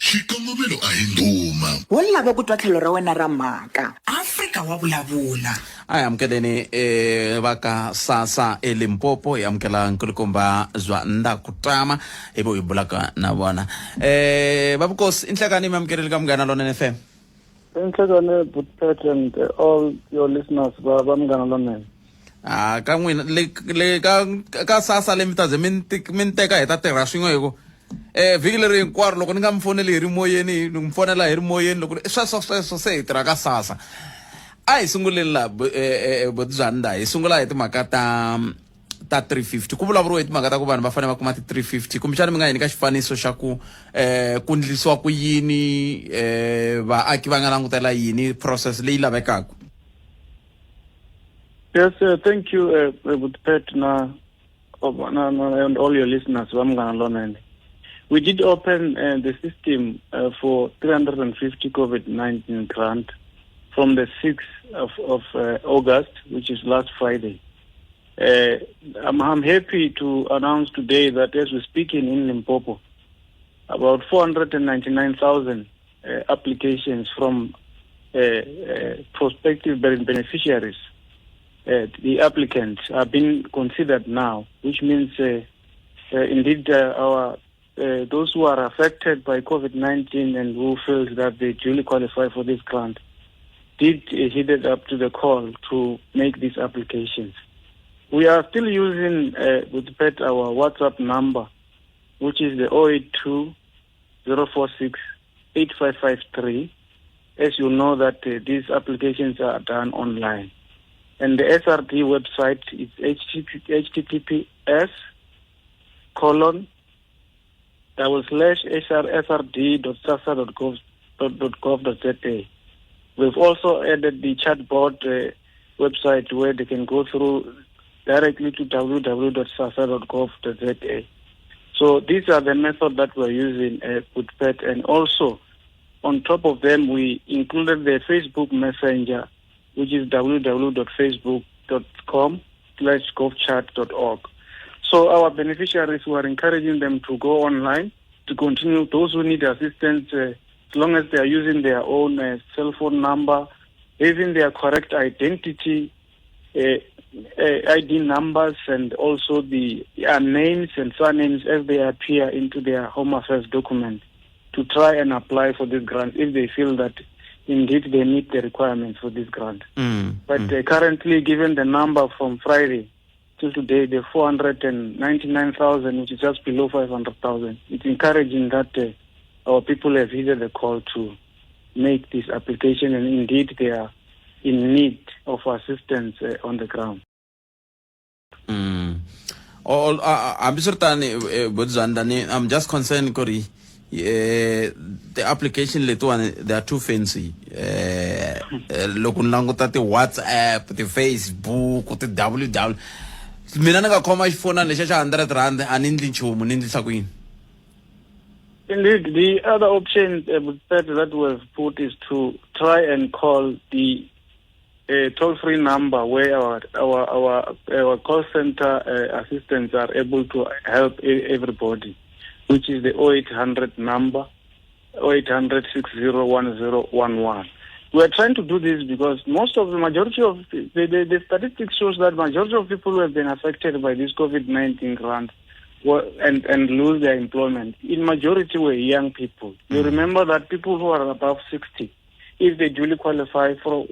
Xikongomelo a hi ndhuma. Wo lava ku twa tlhelo ra wena ra mhaka. Afrika wa vulavula. A hi amukeleni eh, va ka sasa elimpopo hi amukela nkulukumba zwa ndakutama hi vo hi bulaka na vona eh va vukosi i nhlekani mi amukeleli ka munghana lonene fm Inhlekane Butpet and all your listeners va va Munghana Lonene. Ah ka n'wina le le ka ka sasa le mi ta ze mi ni teka hi ta tirha swin'we hi ku eh vhiki leri hinkwaro loko ni nga mi foneli hi ri moyeni ni mi fonela hi ri moyeni loko sweswo sweswo se hi tirha ka sasa a hi sunguleni la buti bya nda hi sungula hi timhaka ta ta 350 ku vulavuriwe hi timhaka ta ku vanhu va fanele va kuma ti 350 kumbexana mi nga hi nyika xifaniso xa ku eh ku ndlisiwa ku yini eh vaaki va nga langutela yini process leyi lavekaka Yes, thank you, Pet, na, na, na, and all your listeners. va Munghana Lonene. We did open the system for 350 COVID-19 grant from the 6th of August, which is last Friday. I'm happy to announce today that as we're speaking in Limpopo, about 499,000 applications from prospective beneficiaries, the applicants, are being considered now, which means indeed our those who are affected by COVID-19 and who feel that they duly qualify for this grant did heeded up to the call to make these applications. We are still using with Pet our WhatsApp number, which is the 082 046 8553. As you know that these applications are done online. And the SRD website is H T T P S colon double slash H R S R D dot sassa dot gov dot, dot gov dot Z A. We've also added the chatbot website where they can go through directly to www.sassa.gov.za. So these are the methods that we're using with PET. And also, on top of them, we included the Facebook Messenger, which is www.facebook.com/govchat.org. So our beneficiaries, we are encouraging them to go online, to continue. Those who need assistance, as long as they are using their own cell phone number, having their correct identity, ID numbers, and also the names and surnames as they appear into their Home Affairs document, to try and apply for this grant if they feel that indeed they meet the requirements for this grant. But currently, given the number from Friday till today, the 499,000, which is just below 500,000, it's encouraging that our people have heeded the call to make this application, and indeed they are in need of assistance on the ground. All hambiswiritano, Budzandani, I'm just concerned kuri the application letiwani, they are too fancy. Loko ni languta ti-WhatsApp, ti-Facebook, ti-ww, mina ni nga khoma xifonani lexiya xa R100, a ni ndli nchumu, ni ndlisa ku yini? Indeed, the other option that we have put is to try and call the toll-free number where our call center assistants are able to help everybody, which is the 0800 number, 0800 601011. We are trying to do this because most of the majority of the statistics shows that majority of people who have been affected by this COVID-19 grant were, and lose their employment, in majority were young people. You remember that people who are above 60, if they duly qualify for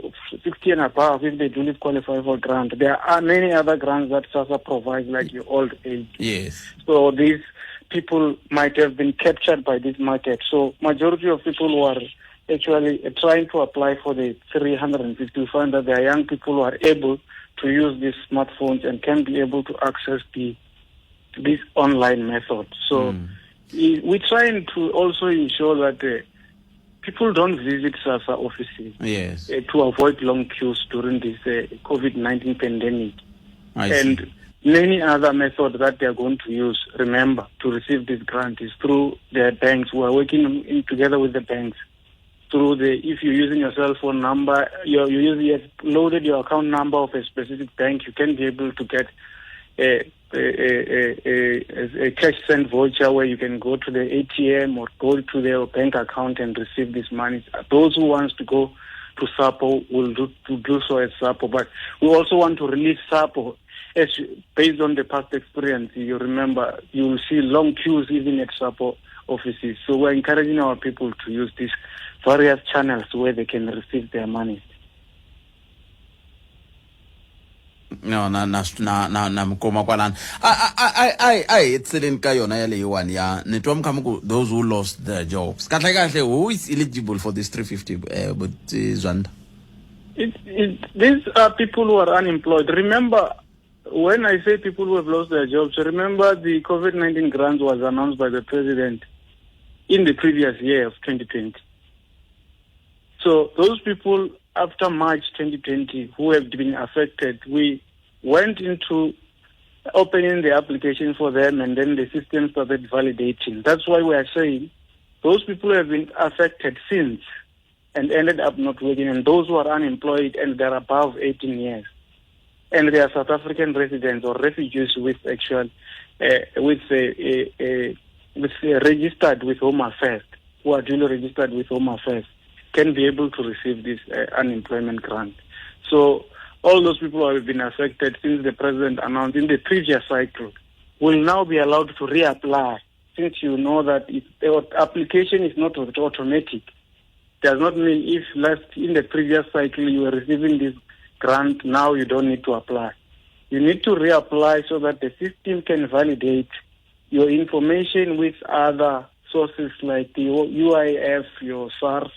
60 and above, if they duly qualify for grant, there are many other grants that SASSA provides, like your old age. Yes. So these people might have been captured by this market. So majority of people who are actually trying to apply for the 350, we find that there are young people who are able to use these smartphones and can be able to access this online method. So we're trying to also ensure that people don't visit SASSA offices to avoid long queues during this COVID-19 pandemic. And many other methods that they are going to use, remember, to receive this grant is through their banks. We are working in together with the banks. Through the, if you're using your cell phone number, you have loaded your account number of a specific bank, you can be able to get a cash send voucher where you can go to the ATM or go to their bank account and receive this money. Those who want to go to SAPO will do so at SAPO. But we also want to release SAPO. As based on the past experience, you remember, you will see long queues even at SAPO offices. So we're encouraging our people to use these various channels where they can receive their money. No, na na na na na mi kuma kwalano. A hi hetiseleni ka yona yaleyiwani ya ni twa mi kha mi ku those who lost their jobs. Kahle kahle, who is eligible for this 350, but Zwanda? These are people who are unemployed. Remember, when I say people who have lost their jobs, remember the COVID-19 grant was announced by the president in the previous year of 2020. So those people after March 2020 who have been affected, we went into opening the application for them, and then the system started validating. That's why we are saying those people who have been affected since and ended up not working, and those who are unemployed and they're above 18 years, and they are South African residents or refugees with actual, registered with Home Affairs, who are duly registered with Home Affairs, can be able to receive this unemployment grant. So all those people who have been affected since the president announced in the previous cycle will now be allowed to reapply, since you know that if the application is not automatic. Does not mean if last in the previous cycle you were receiving this grant, now you don't need to apply. You need to reapply so that the system can validate your information with other sources like the UIF, your SARS,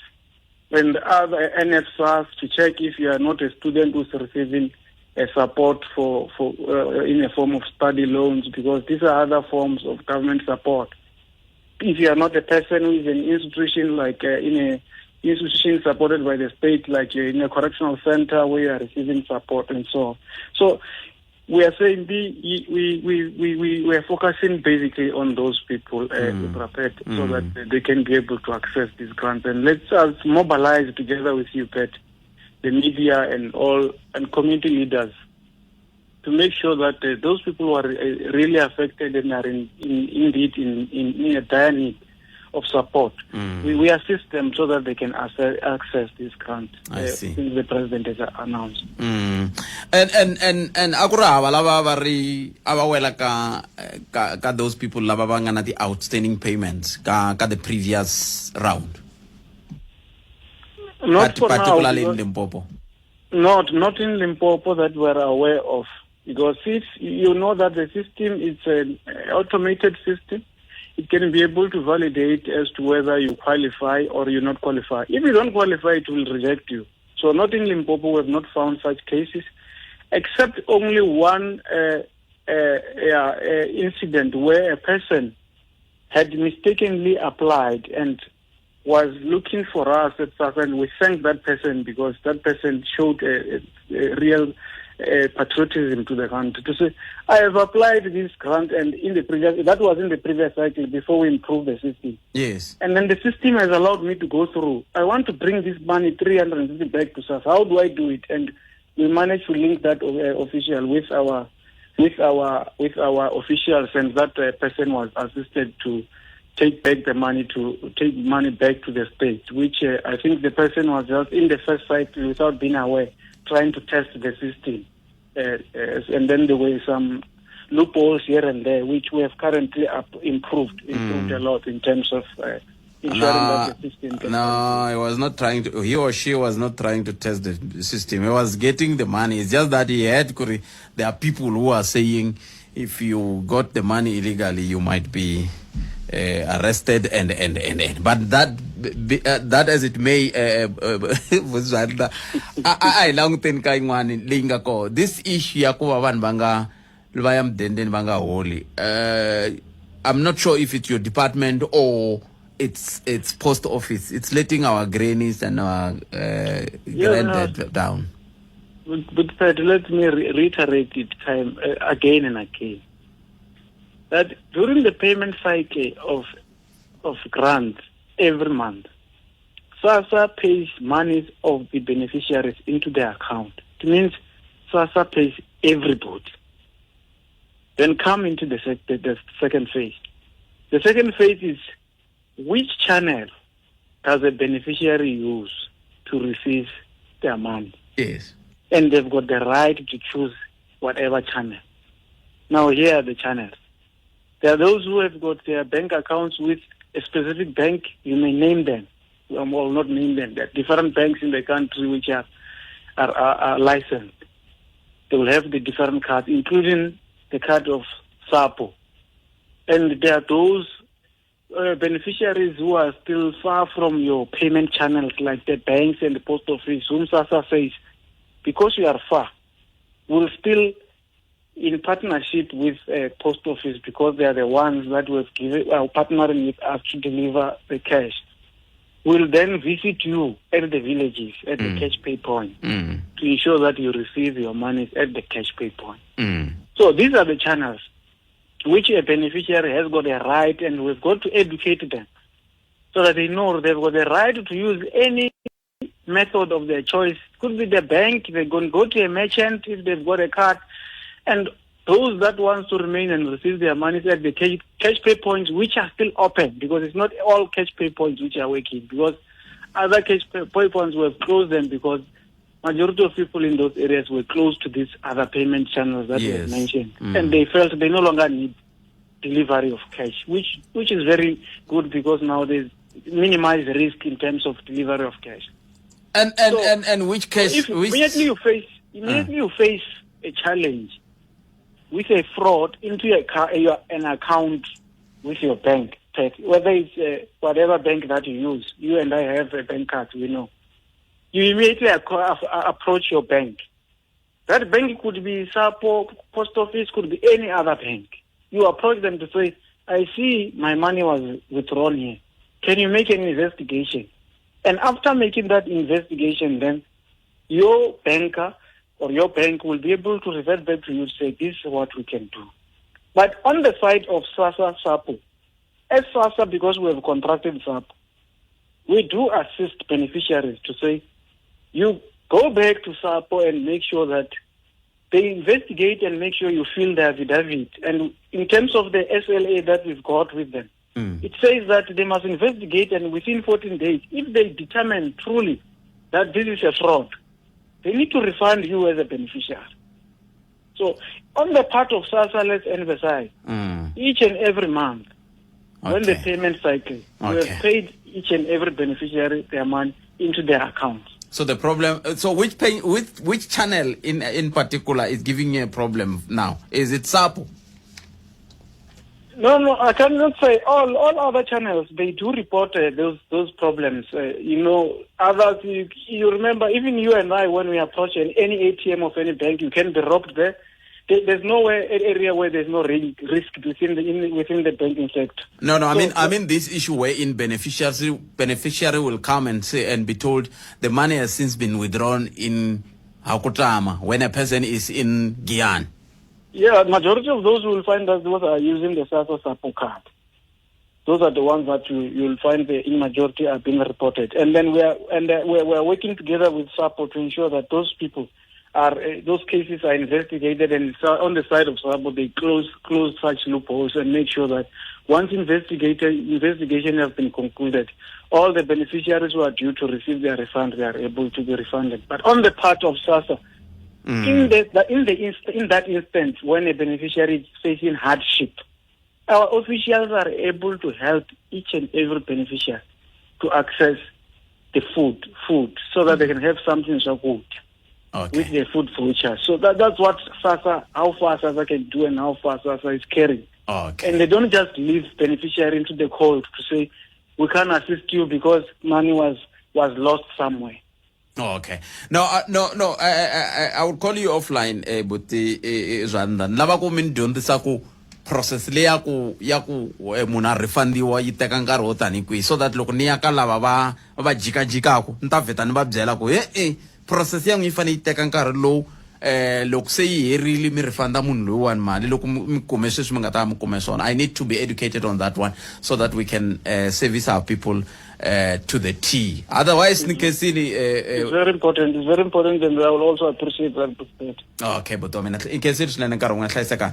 and other NSFAS to check if you are not a student who's receiving a support for in a form of study loans, because these are other forms of government support. If you are not a person who is an institution, like in a institution supported by the state, like you're in a correctional center where you are receiving support and so on. So We are saying be, we are focusing basically on those people, Pat, so that they can be able to access these grants. And let's us mobilize together with you, Pat, the media and all, and community leaders, to make sure that those people who are really affected and are indeed in a dire need of support, we assist them so that they can access this grant. I see. Since the president has announced. And a ku ri hava lava va ri a va wela ka those people lava va nga na ti outstanding payments ka the previous round. Not for now, particularly in because Limpopo. Not in Limpopo that we're aware of, because if you know that the system is an automated system, it can be able to validate as to whether you qualify or you not qualify. If you don't qualify, it will reject you. So not in Limpopo, we have not found such cases, except only one incident where a person had mistakenly applied and was looking for us at SASSA, and we thanked that person because that person showed a real patriotism to the country. To say, I have applied this grant, and in the previous, that was in the previous cycle before we improved the system. Yes. And then the system has allowed me to go through. I want to bring this money, 350 back to SASSA. How do I do it? And we managed to link that official with our officials, and that person was assisted to take back the money, to take money back to the state, which I think the person was just in the first cycle without being aware, trying to test the system. And then there were some loopholes here and there, which we have currently improved a lot in terms of ensuring that the system can No, he was not trying to, he or she was not trying to test the system. He was getting the money. It's just that he had, there are people who are saying if you got the money illegally, you might be arrested and. But that as it may, a hi languteni ka yin'wani leyi nga koho. This issue ya ku va vanhu va nga va ya mudendeni va nga holi, I'm not sure if it's your department or it's post office. It's letting our grannies and our granddad down. But Pat, let me reiterate it time again and again, that during the payment cycle of grants every month, SASSA pays monies of the beneficiaries into their account. It means SASSA pays everybody. Then come into the second phase. The second phase is which channel does a beneficiary use to receive their money? Yes. And they've got the right to choose whatever channel. Now here are the channels. There are those who have got their bank accounts with a specific bank. You may name them. I will not name them. There are different banks in the country which are licensed. They will have the different cards, including the card of SAPO. And there are those beneficiaries who are still far from your payment channels, like the banks and the post office, whom SASSA says, because you are far, will still, in partnership with post office, because they are the ones that were partnering with us to deliver the cash, will then visit you at the villages, at the cash pay point, to ensure that you receive your monies at the cash pay point. So these are the channels which a beneficiary has got a right, and we've got to educate them so that they know they've got the right to use any method of their choice. Could be the bank, they can go to a merchant if they've got a card, and those that want to remain and receive their money at the cash pay points, which are still open, because it's not all cash pay points which are working, because other cash pay points were closed them because majority of people in those areas were close to these other payment channels that we have mentioned. And they felt they no longer need delivery of cash, which is very good, because now they minimize risk in terms of delivery of cash. And which cash? If which immediately you face, immediately you face a challenge with a fraud into your an account with your bank, whether it's whatever bank that you use. You and I have a bank card, we know. You immediately approach your bank. That bank could be SAPO, post office, could be any other bank. You approach them to say, I see my money was withdrawn here. Can you make an investigation? And after making that investigation, then your banker or your bank will be able to revert back to you to say, this is what we can do. But on the side of SASSA SAPO, as SASSA, because we have contracted SAPO, we do assist beneficiaries to say, you go back to SAPO and make sure that they investigate and make sure you fill the affidavit. And in terms of the SLA that we've got with them, mm. it says that they must investigate and within 14 days, if they determine truly that this is a fraud, they need to refund you as a beneficiary. So on the part of SASSA, let's emphasize, mm. each and every month, okay. when the payment cycle, okay. we have paid each and every beneficiary their money into their accounts. So the problem, so which pay, which, which channel in, in particular is giving you a problem now? Is it SAPO? No, no, I cannot say all. All other channels they do report uh, those those problems. Uh, you know, others. You, you remember, even you and I, when we approach an, any ATM of any bank, you can be robbed there. There's nowhere area where there's no risk within the in, within the banking sector. No, no. I mean, I mean this issue wherein beneficiary beneficiary will come and say and be told the money has since been withdrawn in Hakutama when a person is in Giyani. Yeah, majority of those will find that those are using the SASSA SAPO card. Those are the ones that you, you'll find the in majority are being reported. And then we are and uh, we are, we are working together with SAPO to ensure that those people are uh, those cases are investigated and so on the side of SAPO they close close such loopholes and make sure that once investigated investigation has been concluded, all the beneficiaries who are due to receive their refund they are able to be refunded. But on the part of SASSA, Mm. In, the, in, the in that instance, when a beneficiary is facing hardship, our officials are able to help each and every beneficiary to access the food, food, so that they can have something so good okay. with their food voucher. So that, that's what SASSA, how far SASSA can do and how far SASSA is caring. Okay. And they don't just leave beneficiary into the cold to say, we can't assist you because money was, was lost somewhere. Oh, okay no uh, no no I, I, I would call you offline eh buti eh, eh, Zwanda ni lava ku mi ni dyondzisa ku process leyi ya ku ya ku eh, munhu a refundiwa yi teka nkarhi wo tani kwihi so that loko ni ya ka lava va va jikajikaku ni ta vheta ni va byela ku e-e process ya n'wi yi fanele yi teka nkarhi lowu eh loko se yi herile mi refunda munhu loyiwani mali loko mi kume sweswi mi nga ta mi kume swona i need to be educated on that one so that we can uh, service our people uh, to the T. Otherwise, mm -hmm. uh, it's very important. It's very important, and I will also appreciate that. Okay, buti wa mina i khensile swinene nkarhi wun'wana hlayisekani.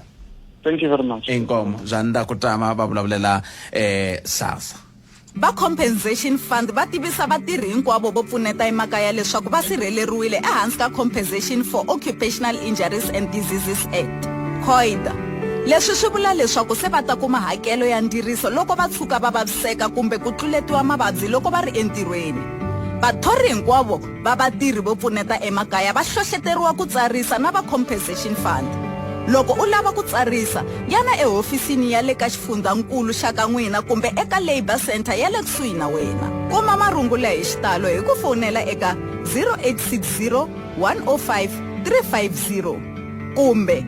Thank you very much. Inkomo Zwanda Kutama va vulavulela eh SASSA. Va Compensation Fund va tivisa vatirhi hinkwavo vo pfuneta emakaya leswaku va sirheleriwile ehansi ka Compensation for Occupational Injuries and Diseases Act, COIDA. Leswi swi vula leswaku se va ta kuma hakelo ya ndziriso loko va tshuka va vaviseka kumbe ku tluletiwa mavabyi loko va ri entirhweni. Vathori hinkwavo va vatirhi vo pfuneta emakaya va hlohleteriwa ku tsarisa na va Compensation Fund. Loko u lava ku tsarisa, yana ehofisini ya le ka xifundzankulu xa ka n'wina kumbe eka Labour Centre ya le kusuhi na wena. Kuma marungula hi xitalo hi ku fonela eka 0860 105 350 kumbe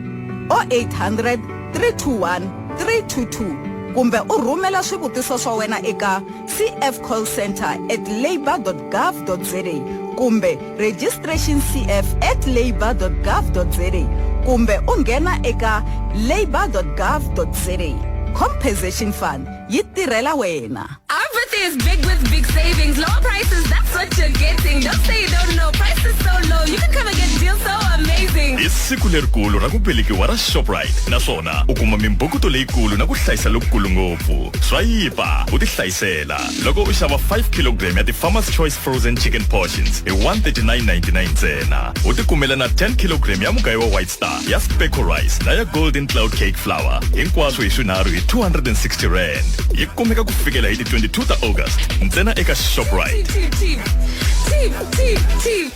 0800 321 322 kumbe u rhumela swivutiso swa wena eka cfcallcentre at labour gov za kumbe registration cf at labour gov za kumbe u nghena eka labour gov za compensation fund yi tirhela wena Our birthday is big with big savings. Lower prices, that's what you're getting. Don't say you don't know. Prices so low. You can come and get deals so amazing. I siku lerikulu ra ku velekiwa ra Shoprite naswona u kuma mimbhukuto leyikulu na ku hlayisa lokukulu ngopfu. Swa yipa u tihlayisela loko u xava 5 kg ya ti-Farmer's Choice Frozen Chicken Portions hi 139.99 ntsena. U tikumela na 10 kg ya mugayo wa White Star, ya Speco Rice na ya Golden Cloud Cake Flour hinkwaswo hi swinharhu hi 260 rand. Yi kumeka ku fikela hi ti 22 ta August ntsena eka Shoprite. Cheap, cheap, cheap, cheap, cheap.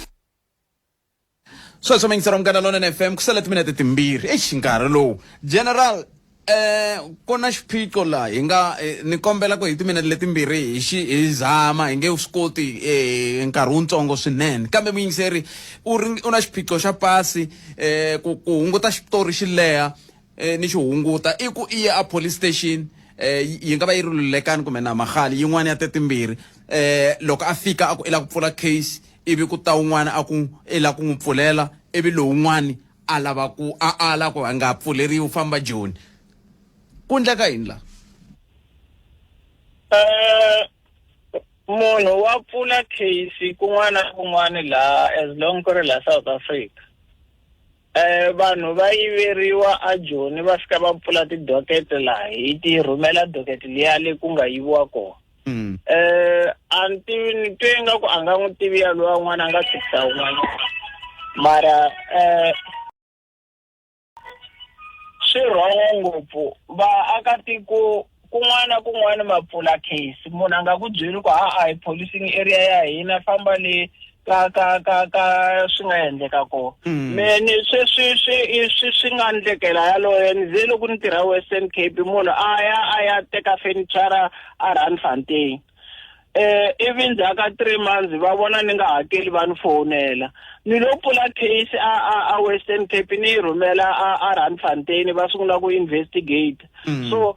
Sweswo mingisero Munghana Lonene FM ku sale timinete timbirhi exi nkarhi lowu general eh ku na xiphiqo laha hi nga eh, ni kombela ku hi timinete letimbirhi hi xi hi zama hi nge swi koti eh nkarhi wutsongo swinene kambe muyingiseri u ri u na xiphiqo xa pasi eh ku ku hunguta xitori xi leha eh ni xi hunguta i ku i ye a police station eh yi nga va yi ri Lulekani kumbe na Magali yin'wana ya tetimbirhi eh loko a fika a ku i lava ku pfula case ivi ku ta un'wana a ku i lava ku n'wi pfulela ivi lowun'wani a lava ku a ala ku a nga pfuleriwi u famba joni ku ndleka yini laha eh munhu wa pfula case kun'wana na kun'wana laha as long ku ri laha South Africa eh vanhu va yiveriwa a Joni va fika va pfula tidocket laha hi ti rhumela docket liya le ku nga yiviwa kona mm. eh a ni tivi ni twe nga ku a nga n'wi tivi ya lowa n'wana a nga tshikisa un'wana mara eh swi rhongo ngopfu vaakatiko kun'wana na kun'wana ma pfula case munhu a nga ku byeli ku ha-a hi policing area ya hina famba le ka ka ka ka swi nga endleka kona mm. me ni sweswi swi swi swi nga ndlekela yaloye ni ze loko ni tirha Western Cape munhu a ya a ya teka furniture a Randfontein eh ivi ndzhaku ka three months va vona ni nga hakeli va ni fowunela ni lo pfula case a a a Western Cape ni yi rhumela a a Randfontein va sungula ku investigate mm. so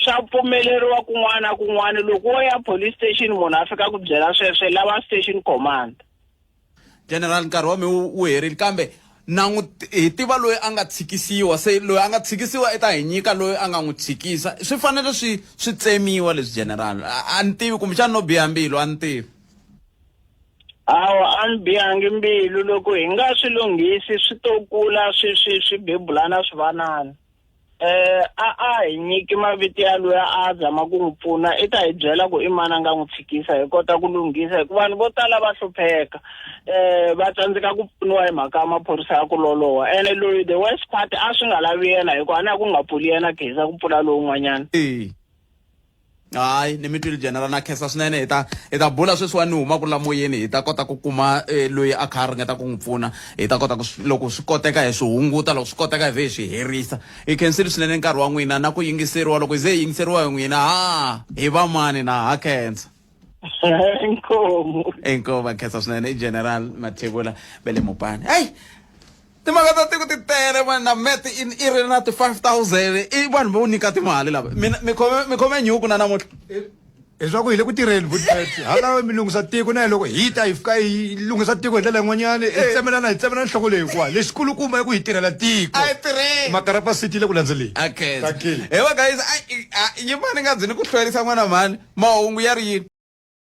swa pfumeleriwa kun'wana na kun'wana loko wo ya police station munhu a fika ku byela sweswo lava station command general nkarhi wa mi wu herile kambe na n'wi hi tiva loyi a nga tshikisiwa se loyi a nga tshikisiwa i ta hi nyika loyi a nga n'wi tshikisa swi fanele swi swi tsemiwa leswi general a ni tivi kumbexana no biha mbilu a ni tivi hawa a ni bihangi mbilu loko hi nga swi lunghisi swi to kula swi swi swi bebulana swi vanana eh a a hi nyiki mavito ya loyi a zama ku n'wi pfuna i ta hi byela ku i mani a nga n'wi tshikisa hi kota ku lunghisa hikuva vanhu vo tala va hlupheka eh va tsandzeka ku pfuniwa hi mhaka ya maphorisa ya ku loloha ene loyi the worst part a swi nga lavi yena hikuva a ni ya ku nga pfuli yena geza ku pfula lowun'wanyana Hayi ni mi twile general na khensa swinene hi ta hi ta bula sweswiwani ni humaka la moyeni hi ta kota ku kuma eh, loyi a kha a ringeta ku n'wi pfuna hi ta kota ku loko swi koteka hi swi hunguta loko swi koteka hi vhe hi swi herisa hi khensile swinene nkarhi wa n'wina na ku yingiseriwa loko hi ze hi yingiseriwa hi n'wina ha hi va mani na ha khensa inkomu inkomu khensa swinene i general mathebula ve le mopani heyi timhaka ta tiko ti tele mani na met i ri na ti-5 000 i vanhu vo nyika timali lava mina mi khome mi khome nyuku na namuntlha leswaku hi le ku tirheni vutpet hala mi lunghisa tiko na hi loko hi ta hi fika hi lunghisa tiko hi ndlela yin'wanyana hi tsemelana hi tsemelana nhloko leyi hinkwayo lexikulukumba i ku hi tirhela tiko a hi tirheni makarapa city yi le ku landzeleni okay he va guys yimani nga byi ni ku hlwerisa n'wana mhani mahungu ya ri yini.